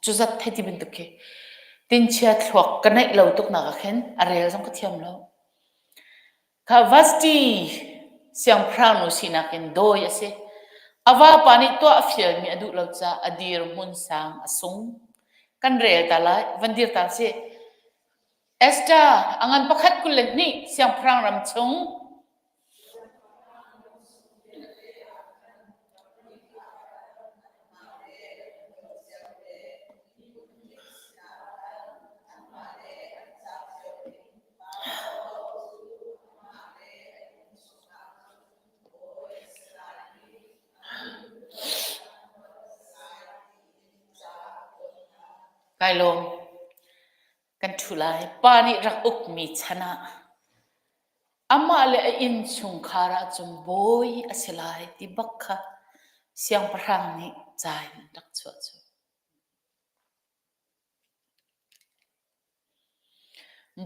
cu zat thei ti bantuk khi tinchia thluak ka neih lo tuk nak ah khin a rel zong ka thiam lo. Kha Vasti siangpahrangnu sinak in dawi a si. A vapa nih tuah a fialmi a duh lo caah a dirhmun sang a sung. Kan rel ta lai, van dir ta sih. Esther a ngan pakhat 22 siangpahrang ram chung Kai lawm. Kan ṭhu lai. Pa nih rak ukmi chan ah amah le a innchungkhar ahcun bawi a si lai ti bak kha siangpahrang nih ca in an rak chuah cu.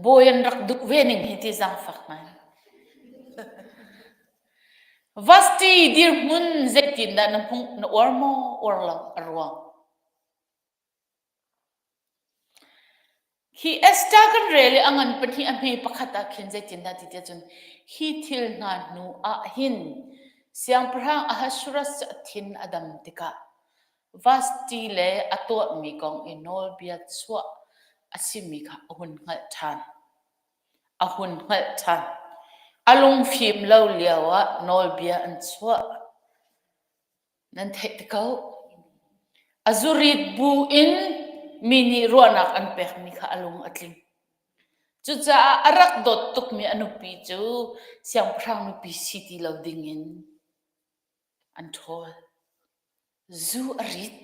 Bawi an rak duh ve ning hi ti zaangfak ngai. Vasti dirhmun zeitindah na hmuh na uar maw uar lo a ruang? Hi Esther kan rel i a ngan pahnih a hme pakhat ah khin zeitindah ti tiah cun hi thil hna hnu ah hin siangpahrang Ahasuerus cu a thin a dam tikah Vasti le a tuahmi kong i nawlbia chuah a simi kha a hun hngalh ṭhan. A hun hngalh ṭhan. A lungfim lo lioah nawlbia an chuah. Nan theih te ko. A zurit bu in mi nih ruahnak an pekmi kha a lung a tling. Cucaah a rak dawt tukmi a nupi cu siangpahrang nupi si ti lo dingin an ṭhawl. Zu a rit.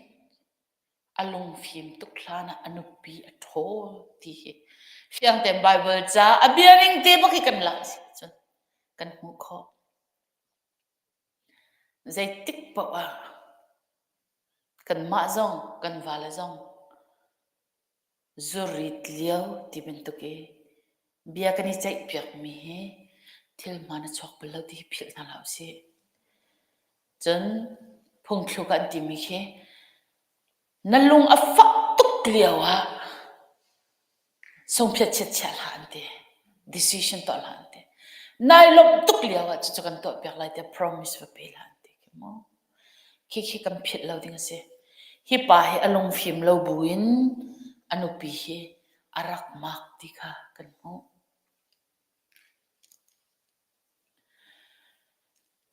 A lungfim tuk hlan ah a nupi a ṭhawl ti hi fiang tein Baibal ca a bia ning te bak hi kan lak si cun kan hmuh khawh. Zeitik paoh ah kanmah zong kan vale zong. Zurit lio ti bantuk i bia kan i ceihpiakmi hi thil hmaan a chuak bal lo ti hi philh hna hlah usih. Cun phungthluk ah an timi khi na lung a fak tuk lio ah sungphiat chiatchiah hlah an ti. Decision tuah hlah an ti. Nai lawmh tuk lio ah cucu kan tuahpiak lai tiah promise va pe hlah an ti khi mu. Khikhi kan philh lo ding a si. Hi pa hi a lungfim lo buin a nupi hi a rak mak ti kha kan hmuh.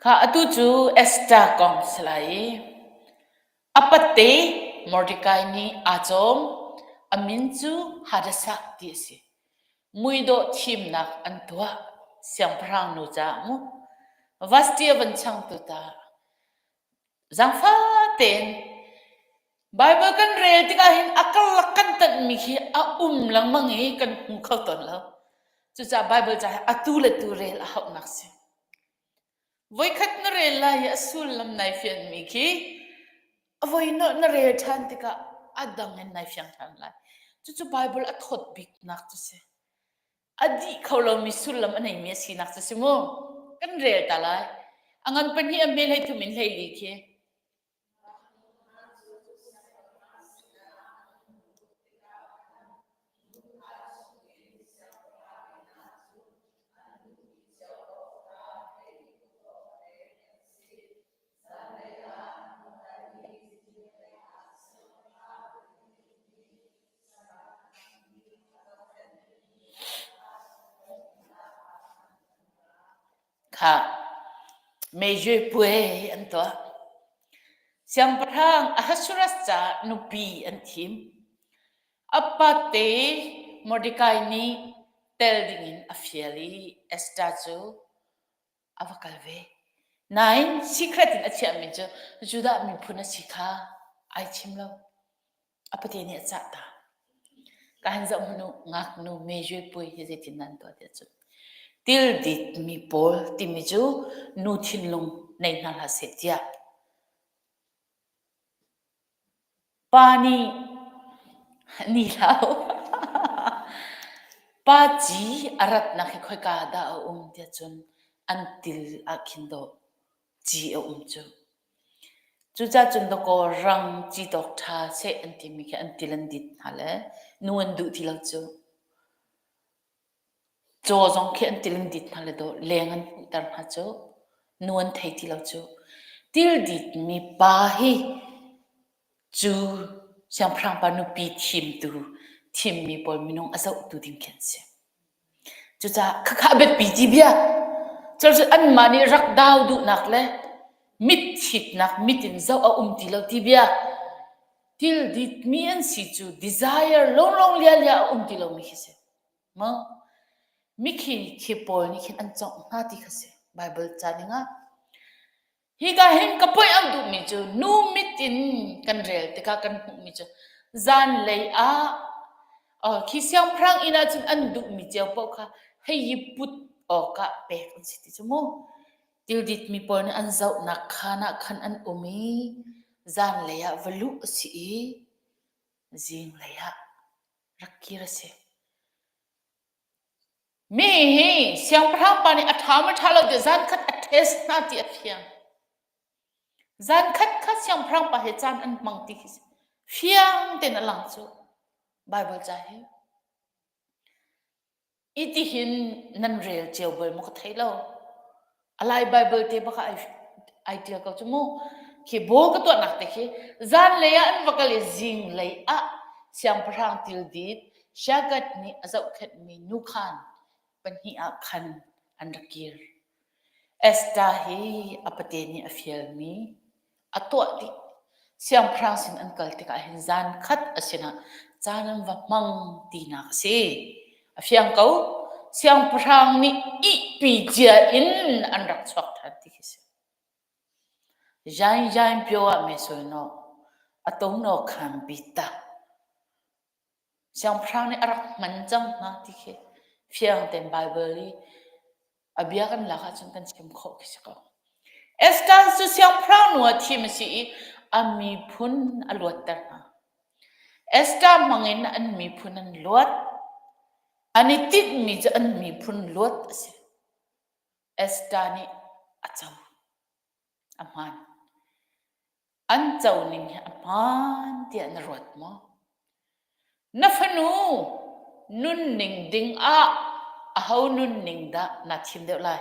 Kha atu cu Esther kong si lai i a pate Mordecai nih aa cawm. A min cu Hadassah ti a si. Muidawh thimnak an tuah. Siangpahrang nu caah mu. Vasti a van changtu ta. Zaangfah tein Baibal kan rel tikah hin a karlak kan tanhmi khi a um lengmang i kan hmu kho tawn lo. Cucaah Baibal ca hi atu le tu rel a hauhnak si. Voikhat na rel lai i a sullam nai fianmi khi a voi na rel ṭhan tikah a dang in nai fiang ṭhan lai. Cucu Baibal a thawt biknak cu si. A dih kho lomi sullam a neimi a sinak cu si mu. Kan rel ta lai. A ngan pahnih a hme hlei thum in hlei li khi. Kha mejue puai an tuah. Siangpahrang Ahasuerus caah nupi an thim. A pate Mordekai nih tel dingin a fial i Esther cu a va kal ve. Nain secret in a chiahmi cu Judah miphun a si kha ai chim lo. A pate nih a cah ta. Ka han zoh hmanh u, ngaknu mejue puai hi zeitin nan tuah tiah cun tildit mi pawl timi cu nu thinlung nei hna hlah seh tiah pa nih ni hlah u. Pa ci a ratnak hi khoika dah a um tiah cun an til ah khin dawh ci a um cu. Cucaah cun dawkaw rang ci tawk ṭha seh an timi khi an til an dit hna le nu an duh ti lo cu. Caw zong khi an til an dit hna le dawh leng an hmuhter hna cu. Nu an thei ti lo cu. Til ditmi pa hi cu siangpahrang pa nupi thimtu thimmi pawl minung a zohtu ding khi an si. Cucaah khakha a biapi ti bia. Cucu anmah nih rak dau duhnak le mit thitnak mit in zoh a um ti lo ti bia. Thil ditmi an si cu desire lawnglawng lialia a um ti lomi khi si. Maw? Mikhi khi pawl nih khin an cawngh hna ti kha si. Bible ca ning ah. Hika hin ka poih ang duhmi cu nu mit in kan rel tikah kan hmuhmi cu zanlei ah khi siangpahrang inn ah cun an duhmi cio paoh kha hei i put awkah pek an si ti cu mu. Tilditmi pawl nih an zohnak khaan ah khan an um i zanlei ah va luh a si i zinglei ah rak kir a si. Mi hi siangpahrang pa nih a ṭha maw ṭha lo ti zankhat a test hna ti a fiang. Zankhat kha siangpahrang pa he caan an hmang ti khi fiang tein a lang cu Baibal ca hi. Itihin nan rel cio bal maw ka thei lo. A Lai Baibal te bak ah ai ṭial ko cu mu. Khi bawl ka tuahnak te khi zanlei ah an va kal i zinglei ah siangpahrang tildit Shagat nih a zohkhenhmi nukhaan pahnih ah khan an rak kir. Esther hi a pate nih a fialmi a tuah dih. Siangpahrang sin an kal tikah hin zan khat a sinah caan an va hmang tinak a si. A fiang ko. Siangpahrang nih ihpi cia in an rak chuak ṭhan ti khi si. Jain jain pio ah me soi no a to no khan bi ta. Siangpahrang nih a rak hman cang hna ti khi fiang tein Baibal i a bia kan lak ahcun kan chim khawh khi si ko. Esther cu siangpahrang nu ah thim a si i a miphun a luatter hna. Esther hmangin an miphun an luat. An i tinhmi cu an miphun luat a si. Esther nih a co. A hmaan. An co ning hi a hmaan tiah na ruat maw? Na fanu nunning ding ah aho nunning dah naa thim deuh lai?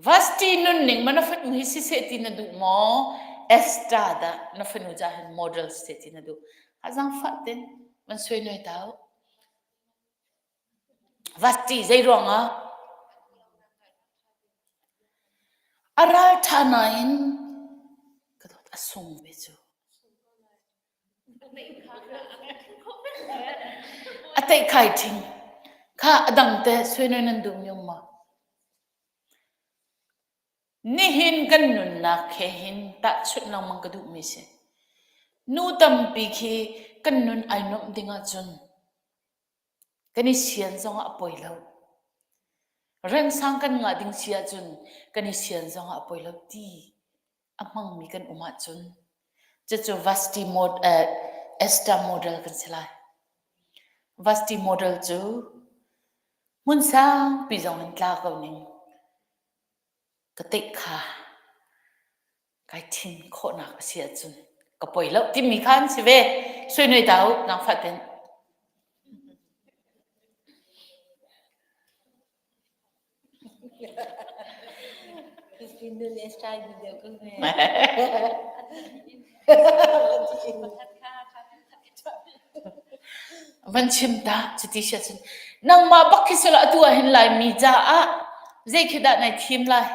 Vasti nunning ma na fanu hi siseh ti na duh maw? Esther dah na fanu ca hin model siseh ti na duh? Ha zaangfah ten man suai nuai ta u. Vasti zei ruangah? A ral ṭha nain ka dawt a sung ve cu. A teihkhai ṭhing. Kha a dang te suai nuai nan duh mi um maw? Nihin kan nunnak he hin tahchunh lengmang ka duhmi si. Nu tampi khi kan nun ai nuamh ding ahcun kan i sian zongah a poi lo. Rengsang kan ngah ding si ahcun kan i sian zongah a poi lo ti a hmangmi kan um ahcun cucu Vasti mod, eh, Esther model kan si lai. Vasti model cu Hmun sangpi zong in tla ko ning. Ka teih kha kai thin khawhnak a si ahcun ka poi lo timi kha an si ve. Sui nuai ta u, nangfah ten. Van chim ta cuti si ahcun nangmah bak khi sila atu ah hin Laimi caah zei khi dah nai thim lai?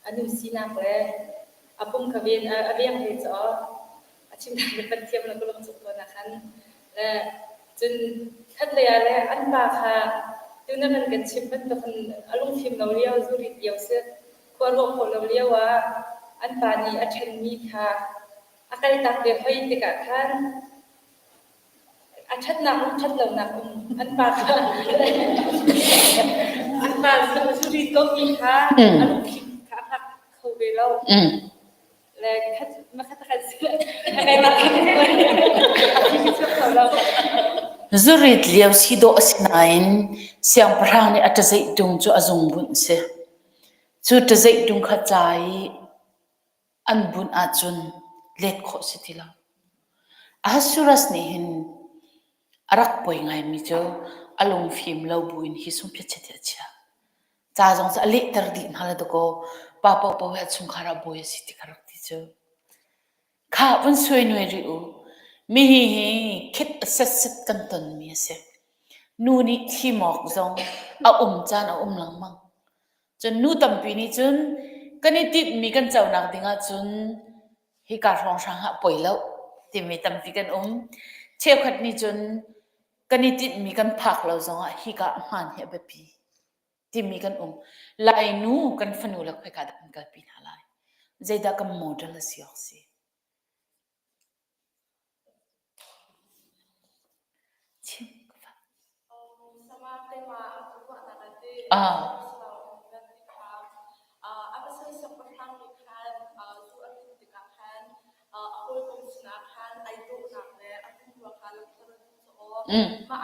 A nu sinak le a pum kha ven a veng ve caah a chim dan le pan thiam lo ka lung chung tawn ah khan le cun khatlei ah le an pa kha tu na van kan chimh bantuk in a lungfim lo lio zurit lio si khua ruah khawh lo lio ah an pa nih a ṭhenmi kha a kaltak ve hoi tikah khan A ṭhatnak um ṭhat lonak um an pa kha an pa zurit komi kha a lungthin kha a hngak kho ve lo. Le khat makhat khat Zurit lio si dawh a si nain siangpahrang nih a ṭazeihtung cu a zungbunh si. Cu ṭazeihtung kha ca i an bunh ahcun let khawh si ti lo. Ahasuerus nih hin a rak poi ngaimi cu a lungfim lo buin hi sungphiat hi a chiah. Ca zong cu a lehter dih hna le dakaw pa paohpaoh hi a chungkhar ah bawi a si ti kha rak ti cu. Khah vun suai nuai rih u. Mihi hi khit a setset kan tonmi a si. Nu nih thim awk zong a um caan a um lengmang. Cun nu tampi nih cun kan i tinhmi kan conak ding ahcun hika hrawnghrang ah poi lo timi tampi kan um. Cheukhat nih cun kan i tinhmi kan phak lo zongah hika a hmaan hi a biapi timi kan um. Lainu kan fanu le khoika dah kan kalpi hna lai? Zeidah kan model a si awk si? Chim ka fa. Ah. Mm. A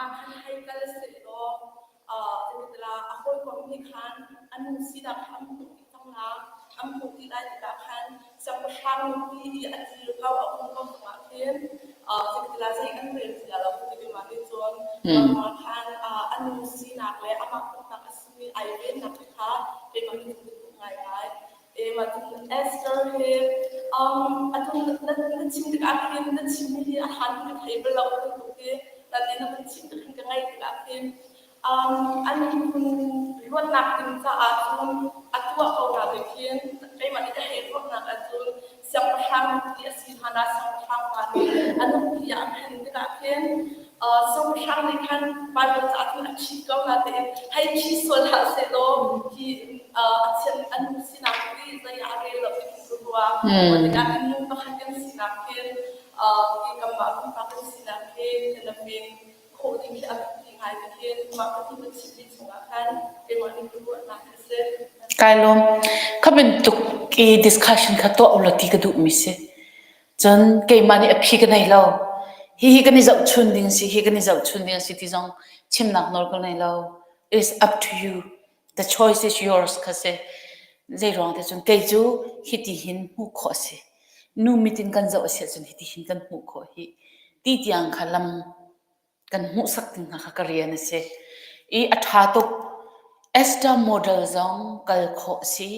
hawikom nih khan a nu sinak kha an hmuh dih cang la. An hmuh dih lai tikah khan siangpahrang nupi i a dir ko a um ko zongah khin zeitikah zei an rel ti lo ti mah nih cun mah khan a nu sinak le amah pumpak a simi ai vennak te kha keimah nih cun ka duh ngaingai. Mah cun Esther hi atu na chim tikah khin na chimmi hi a hlan ka thei bal lo bantuk hi nain na van chim tik khin ka ngaih tikah khin An miphun luatnak ding caah cun a tuah ko nain khin keimah nih ka hei ruahnak ahcun Siangpahrang nupi a si hlan ah siangpahrang pa nih a nupi ah a phen tikah khin siangpahrang nih khan Bible caah cun a ṭhit ko natein hei ṭhi sual hlah sehlaw hi a thian a nu sinak hi zei ah a rel lo ti ka ruah. Tikah nu pakhat kan sinak hin hi kanmah pumpak kan sinak hi kan a ven khawh ding khi a biapi ngai ti khin mah ka ti chimmi chungah khan keimah nih ka ruahnak a si. Kai lawm. Kha bantuk i discussion kha tuah ulaw ti ka duhmi si. Cun keimah nih a phi ka nei lo. Hihi kan i zohchun ding si, hi kan i zohchun ding a si ti zong chimnak nawl ka nei lo. It's up to you. The choice is yours kha si. Zei ruang te cun kei cu hiti hin hmuh khawh a si. Nu mit in kan zoh a si ahcun hiti hin kan hmuh khawh hi. Ti tiang kha lam kan hmuhsak ding hna kha ka rian a si. I a ṭha tuk. Esther model zong kal khawh a si.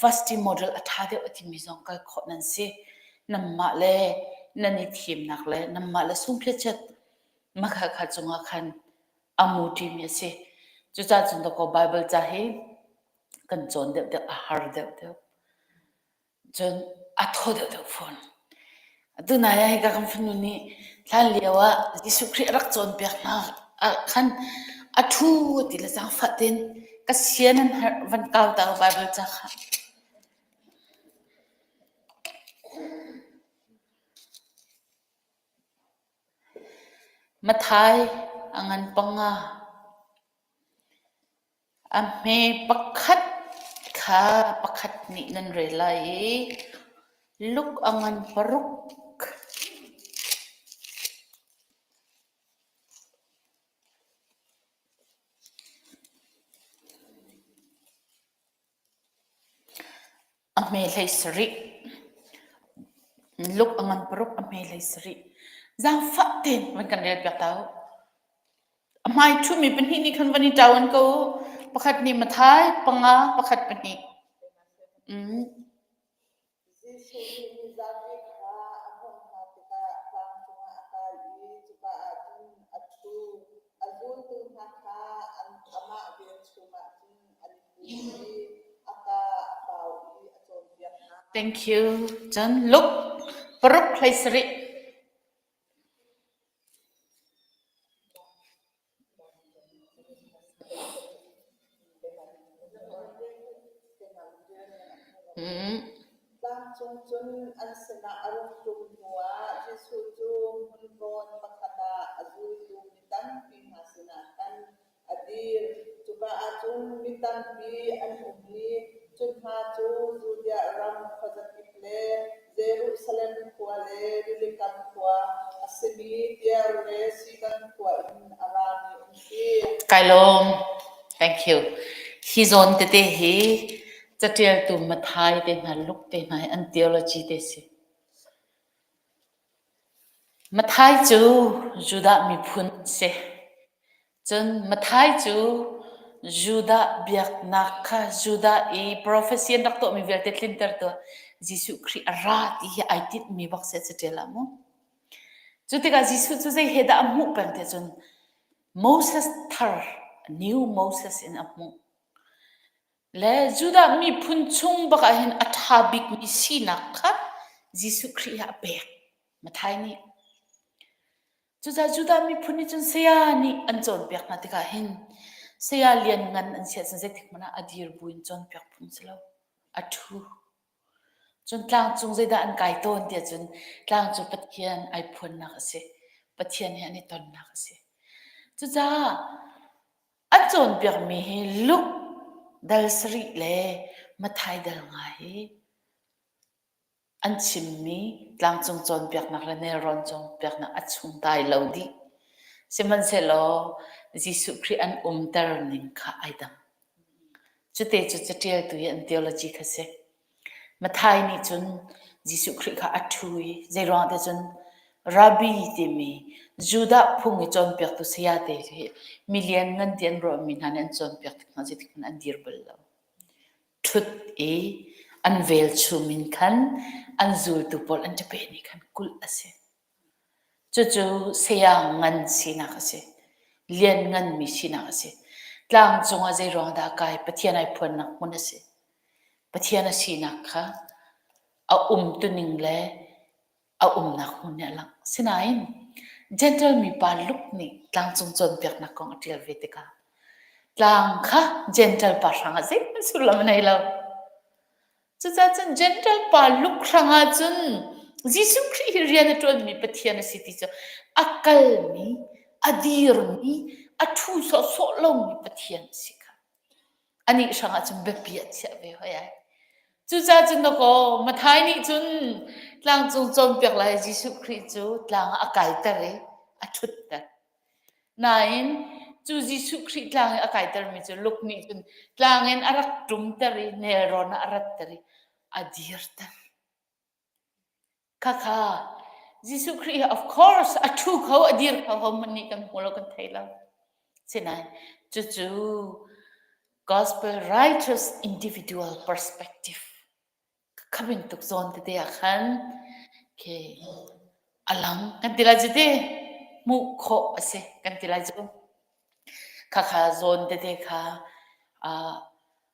Vasti model a ṭha deuh a timi zong kal khawh nan si. Nanmah le nan i thimnak le nanmah le sungphiachet makhakha cungah khan a mu ṭimi a si. Cucaah cun dakaw Baibal ca hi kan cawn deuhdeuh a har deuhdeuh. Cun a thaw deuhdeuh fawn. Atu nai ah hika kan fanu nih hlan lio ah Jesuh Khrih a rak cawnpiak hna ah khan a ṭhu ti le zaangfah tein ka sian an herh van kau ta Baibal ca kha. Mathai a ngan panga. A hme pakhat kha pakhat nih nan rel lai i luk a ngan paruk. A hme hlei sarih. Luk a ngan paruk a hme hlei sarih. Zaangfah tein van kan rel piak ta u. A hmai ṭhumi pahnih nih khan van i ṭauan ko u. Pakhat nih Mathai, panga, pakhat pahnih. Mm. Jesuh nih mizapi kha a hmuh hna tikah tlang cungah a kai i cuka ah cun a ṭhu. A zultu hna kha amah velchum ah cun an i pum i a kaa a pau i a cawnpiak hna. Thank you. Cun Luke paruk hlei sarih. Tlangcung cun an sinah a rung ṭum hnuah Jesuh cu hmunrawn pakhat ah a zultu mi tampi hna sinah khan a dir. Cuka ah cun mi tampi an um i cu hna cu Judea ram khuazakip le Jerusalem khua le rilikam khua a simi Tair le Sidon khua in a rami an si. Kai lawm. Thank you. Hi zawn tete hi catialtu Mathai te hna, Luke te hna hi an theology te si. Mathai cu Judah miphun si. Cun Mathai cu Judah biaknak kha Judah i prophecy an rak tuahmi vialte tlintertu Jesuh Khrih a ra ti hi ai tinhmi bak si a caṭial ah mu. Cu tikah Jesuh cu zei he dah a hmuh peng tiah cun Moses thar, New Moses in a hmuh. Le Judah miphun chung bak ah hin a ṭha bikmi sinak kha Jesuh Khrih ah a pek. Mathai nih. Cucaah Judah miphun nih cun saya nih an cawnpiak hna tikah hin saya lianngan an si ahcun zeitik hmanh ah a dir buin cawnpiak phung si lo. A ṭhu. Cun tlangcung zeidah an kai tawn tiah cun tlang cu Pathian ai phuannak a si. Pathian he an i tonnak a si. Cucaah an cawnpiakmi hi Luke dal sarih le Matthai dal nga hi An chimmi tlangcung cawnpiaknak le nelrawn cawnpiaknak a chungtai lo dih. Sihmanhsehlaw Jesuh Khrih an umter ning kha ai dang. Cute cu caṭialtu i an theology kha si. Matthai nih cun Jesuh Khrih kha a ṭhu i zeiruang te cun Rabbi timi Judah phung i cawnpiaktu sayate hi mi lianngan ti an ruahmi hna nih an cawnpiak tik hna zeitik hmanh an dir bal lo. Ṭhut i an velchum in khan an zultu pawl an ṭape nih khan kulh a si. Cucu saya ngan sinak a si. Liannganmi sinak a si. Tlang cungah zeiruang dah kai Pathian ai phuannak hmun a si. Pathian a sinak kha. A umtuning le a umnak hmun nih a langh. Sinain Jentail mipa Luke nih tlangcung cawnpiaknak kong a ṭial ve tikah tlang kha Jentail pa hrangah zeihmanh sullam a nei lo. Cucaah cun Jentail pa Luke hrangah cun Jesuh Khrih hi rian a ṭuanmi Pathian a si ti cu a kalmi, a dirmi, a ṭhu sawhsawh lomi Pathian a si kha. Anih hrangah cun biapi a chiah ve hoi ai. Cucaah cun dawkaw Mathai nih cun tlangcung cawnpiak lai Jesuh Khrih cu tlang ah a kaiter i a ṭhutter. Nain cu Jesuh Khrih tlang i a kaitermi cu Luke nih cun tlang in a rak ṭumter i nelrawn ah a ratter i a dirter. Khakha Jesuh Khrih hi of course a ṭhu kho a dir kho hohmanh nih kan hmu lo kan thei lo. Sinain cucu gospel writers individual perspective kha bantuk zawn tete ah khan khi a lang kan ti lai cu ti hmuh khawh a si kan ti lai cu. Khakha zawn tete kha uh,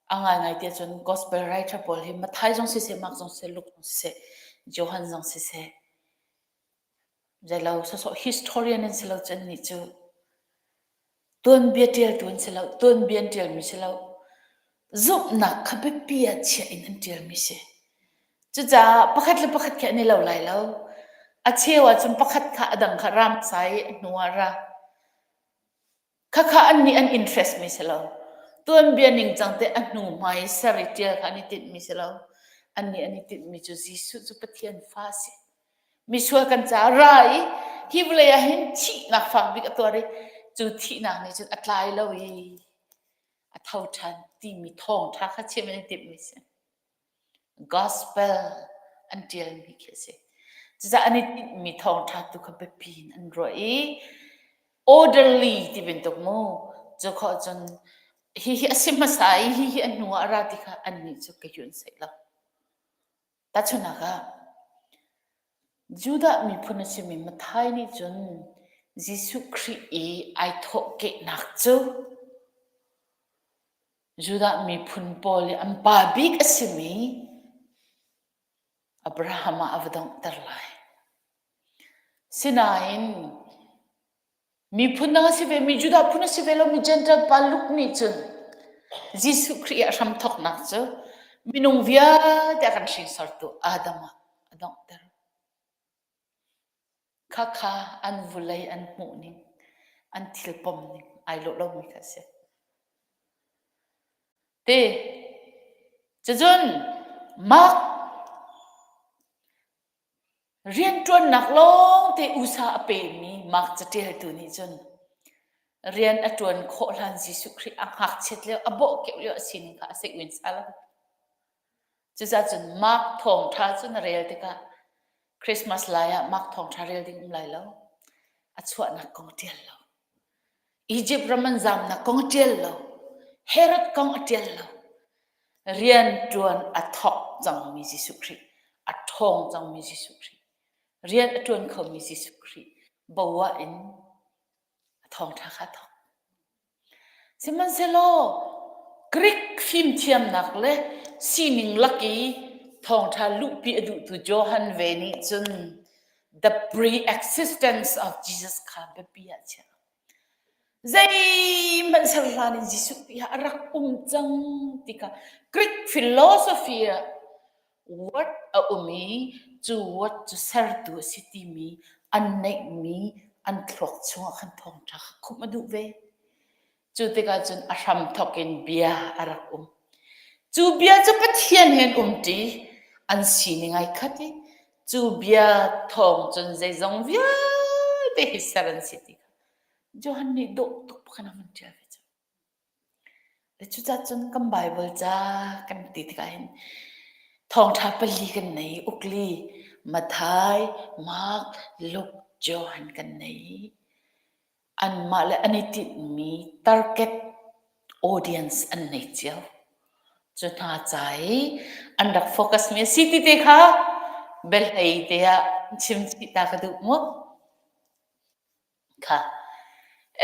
A ngaingai ti ahcun gospel writer pawl hi Matthai zong siseh, Mark zong siseh, Luke zong siseh, Johan zong siseh, zeilo sawsawh historian an si lo cu annih cu tuanbia ṭialtu an si lo, tuanbia an ṭialmi si lo. Zumhnak kha biapi ah chiah in an ṭialmi si. Cucaah pakhat le pakhat khi an i lo lai lo. A cheu ahcun pakhat kha a dang kha ram sai i a hnu ah ra. Khakha annih an interest mi si lo. Tuanbia ningcang te a hnu hmai i ser i ṭial kha an i tinhmi si lo. Annih an i tinhmi cu Jesuh cu Pathian fa a si. Misual kan caah ra i hi vawlei ah hin thihnak fak bik a tuar i cu thihnak nih cun a tlai lo i a tho ṭhan timi thawngṭha kha chim an i timhmi si. Gospel an ṭialmi khi a si. Cucaah an i tinhmi thawngṭha tu kha biapi in an ruah i orderly ti bantuk mu cu khawh cun hihi a si hmasa i hihi a hnu ah a ra ti kha annih cu ka yun seh lo. Tahchunhnak ah Judah miphun a simi Matthai nih cun Jesuh Khrih i ai thawhkehnak cu Judah miphun pawl i an pa bik a simi Abraham ah a va donghter lai. Sinain miphun dang a si vemi Judah phun a si ve lomi Gentile pa Luke nih cun Jesuh Khrih a hramthawknak cu minung vialte a kan hringsortu Adam ah a donghter. Khakha an vulei an hmuhning, an thil pomning ai lawh lomi kha a si. Te, cucun Mark rianṭuannak lawngte usa a pemi Mark caṭialtu nih cun rian a ṭuan khawh hlan Jesuh Khrih a ngakchiat lio, a bawhkeuh lio a sining kha a seih sa lo. Cucaah cun Mark thawngṭha cu na rel tikah Christmas lai ah Mark thawngṭha rel ding um lai lo. A chuahnak kong a ṭial lo. Egypt ram an zamnak kong a ṭial lo. Herod kong a ṭial lo. Rian ṭuan a thawk cangmi Jesuh Khrih, a ṭhawng cangmi Jesuh Khrih, rian a ṭuan khomi Jesuh Khrih boah in a thawngṭha kha a thawk. Sihmanhsehlaw Greek fimthiamnak le sining lak i thawngṭha luhpi a duhtu Johan ve nih cun the pre-existence of Jesus kha biapi ah a chiah. Zeihmanh ser hlan in Jesuh Khrih a rak um cang ti kha Greek philosophy ah Word a um i cu word cu sertu a si timi an neihmi an thluak chungah khan thawngṭha kha khumh a duh ve. Cu tikah cun a hramthawk in bia a rak um. Cu bia cu Pathian he an umṭi, an sining ai khat i cu bia thawng cun zeizong vialte hi ser an si ti kha Johan nih dawh tuk khan a hun ṭial ve cu. Cucaah cun kan Baibal ca kan ti tikah hin thawngṭha pali kan nei. Ukli, Matthai, Mark, Luke, Johan kan nei. Anmah le an i tinhmi target audience an nei cio. Cu hna ca i an rak focus mi a si ti te kha biahlei te ah chim chih ta ka duh mu. Kha.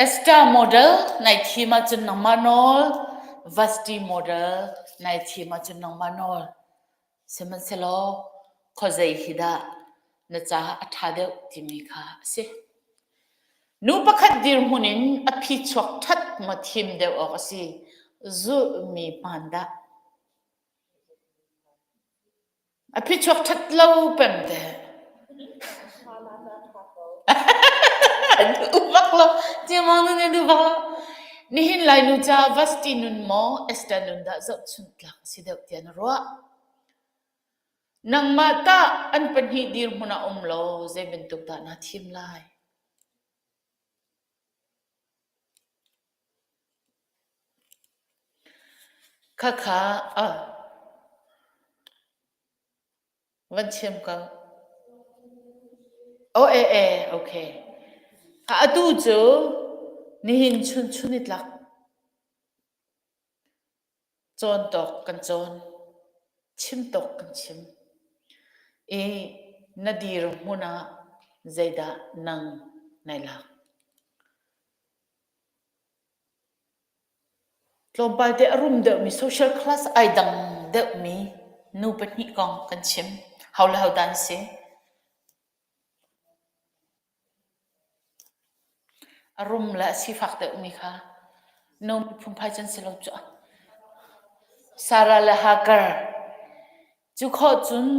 Esther model nai thim ahcun nangmah nawl, Vasti model nai thim ahcun nangmah nawl. Sihmanhsehlaw. Khuazei hi dah na caah a ṭha deuh timi kha a si. Nu pakhat dirhmun in a phichuak ṭhat maw thim deuh awk a si, zulhmi hmaan dah? A phichuak ṭhat lo peng teh. Duh bak lo. Ciamang nun in duh bak lo. Nihin Lainu caah Vasti nun maw Esther nun dah zohchunh tlak a si deuh tiah na ruah? Nangmah tah an pahnih dirhmun ah um law zei bantuk dah naa thim lai? Khakha ah van chim ko. Oh eh eh okay. Atu cu nihin chun chun i tlak. Cawn tawk kan cawn. Chim tawk kan chim. I na dirhmun ah zeidah nang nai lak? Tlawmpal te a rum deuhmi social class ai dang deuhmi nu pahnih kong kan chim. Ho le ho dah an si? A rum le a sifak deuhmi kha nu phungphai cu an si lo cu. Sarah le Hagar cu khawh cun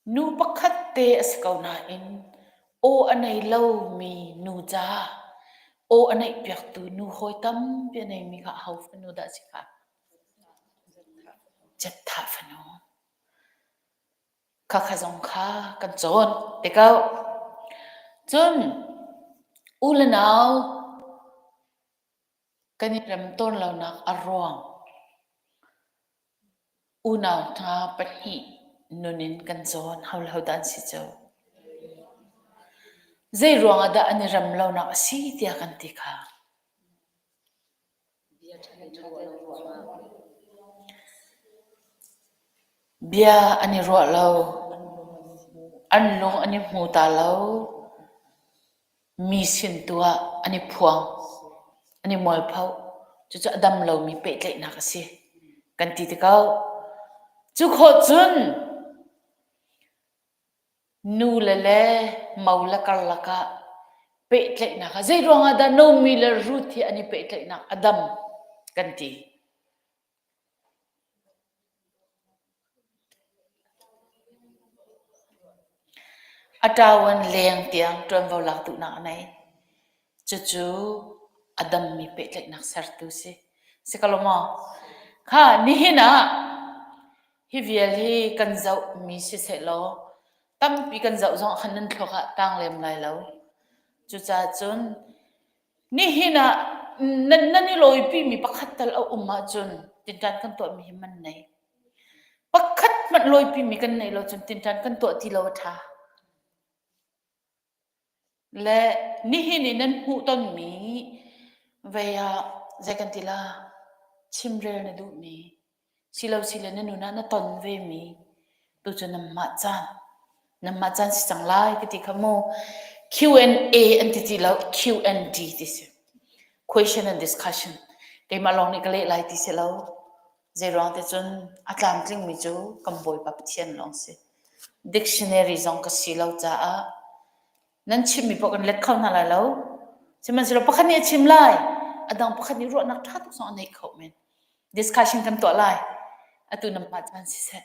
Nu pakhat te a si ko nain aw a nei lomi nu caah aw a neihpiaktu nu hawi tampi a neimi kha aho fanu dah a si hnga? Jepthah fanu. Khakha zong kha kan cawn te ko. Cun u le nau kan i rem tawn lonak a ruang Unau hna pahnih nun in kan cawn. Ho le hodah an si cu? Zei ruangah dah an i rem lonak a si tiah kan ti kha? Bia an i ruah lo. An lung an i hmu ta lo. Mi sin tu ah an i phuang, an i mualpho. Cucu a dam lomi pehtlaihnak a si kan ti ti ko. Cu khawh cun nu le le mo le karlak ah pehtlaihnak ah zei ruangah dah Naomi le Ruth hi an i pehtlaihnak a dam kan ti. A ṭaoan leng tiang ṭuanvo lak duhnak a nei. Cucu a dammi pehtlaihnak sertu si. Si ko lo maw? Kha nihin ah hi vial hi kan zohmi sisehlaw tampi kan zoh zong ah khan nan thluak ah tang lem lai lo. Cucaah cun Nihin ah nan i lawipimi pakhat tal a um ahcun tinṭan kan tuahmi hi man nei. Pakhat hmanh lawipimi kan neih lo cun tinṭan kan tuah ti lo a ṭha. Le nihin i nan hmuh tonmi vei ah zei kan ti la chimrel na duhmi silo sile na nun ah na ton vemi tu cu nanmah caan nanmah caan si cang lai ka ti kha mu Q&A an ti ti lo Q&D ti si question and discussion keimah lawng nih ka leh lai ti si lo zei ruang te cun a tlamtlingmi cu kan Bawipa Pathian lawng si dictionary zong ka si lo caah nan chimmi paoh kan let kho hna lai lo sihmanhsehlaw pakhat nih a chim lai a dang pakhat nih ruahnak ṭha tuk zong a nei kho men discussion kan tuah lai atu namah caan siseh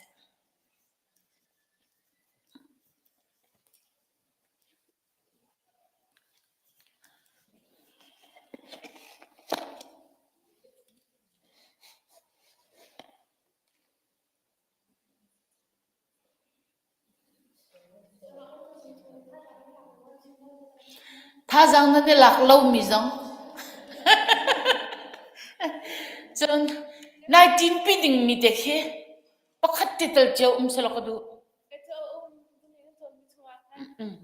Thazaang nan i lak lomi zong cun nai ṭinpi dingmi te khi pakhat te tal cio um selaw ka duh.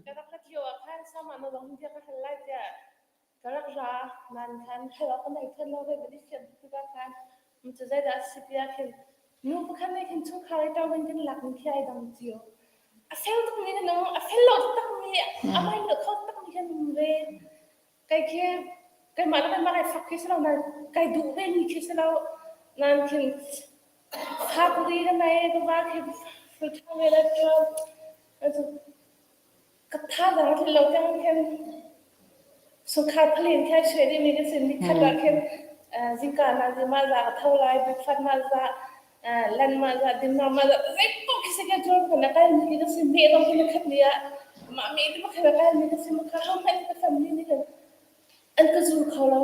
Ka rak rat lio ah khan sama na zong bia ka hal lai tiah Ka rak ra nain khan hal awk ka nei fawn lo ve van i fian tikah khan cu zeidah a si tiah khin nu pakhat nih khin chungkhar i ṭo in kan lakmi khi ai dang cio. A fel tukmi kan um, a fel lo taktakmi, a mai lo kho taktakmi kan um ve. Kai khi keimah le keimah kai fak khi si lo nain kai duh vemi khi si lo. Nain khin. Fakri ka nei ka va khi full time ve la ṭuan. Ka thazaang a tlin lo tiang khin sungkhar phalin khi ai suai dihmi ka si. Nikhat ah khin zingka na zi mah za ka tho lai, breakfast mah za, lunch mah za, dinner mah za, zei paoh khi si ka ṭuan kan a kalmi khi ka si. Meh zong khi nikhat ni ah mah meh ti pakhat a kalmi ka si. Mah kha hohmanh ka family nih khin an ka zul kho lo.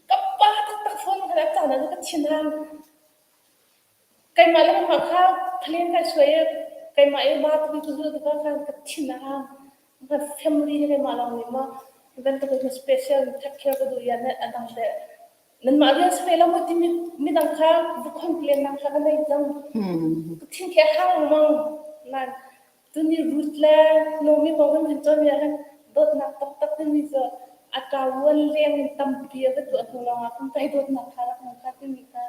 Ka pa taktak phone khan a caan ah ka thin hang. Keimah le keimah kha plane kai suai i keimah i ba tupi ka zulh tikah khan ka thin a hang. Ka family hi keimah lawng nih maw hi bantuk in special take care ka duh i a dang teh nanmah rian si ve lo maw timi midang kha va complain nak kha ka nei cang. Ka thin khi a hang lengmang. Nain tuni Ruth le Naomi kong kan vun cawn mi ah khan dawtnak taktak timi cu a ṭavuan leng in tampi a va tuah hnu lawngah khan kai dawtnak kha rak hmu kha timi kha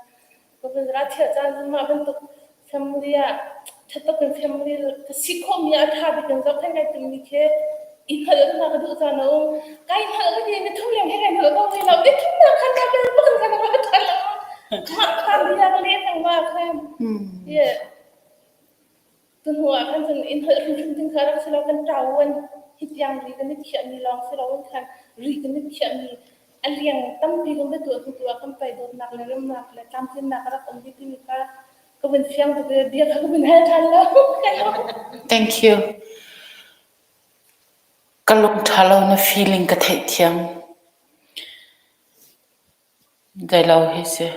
Ka thiah caan cu mah bantuk family ah ṭha tuk in family ka si khawhmi ah a ṭha bik in zohkhenh kai timhmi khi i hngalh in ka duh caan a um. Kai hngalh ka ti ni thum leng he kai hngalh ko ve lo. Ni thum nak khan ka bel bak in kan ra ṭhan lo. Mah khan bia ka leh cang ma khan. Yeah. Tuhnu ah khan cun inn holh hrimhrim ding kha rak si lo kan ṭauan hi tiang ri kan i thiahmi lawng si loin khan ri kan i thiahmi a liang tampi kan va tuah hnu tu ah kan pei dawtnak le remnak le tlamtlinnak a rak um dih timi kha ka vun fiang tuk i bia kha ka vun hal ṭhan lo. Thank you. Ka lung ṭha lo na feeling ka theihthiam. Zeilo hi si.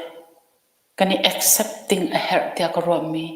Kan i accepting a herh tiah ka ruahmi.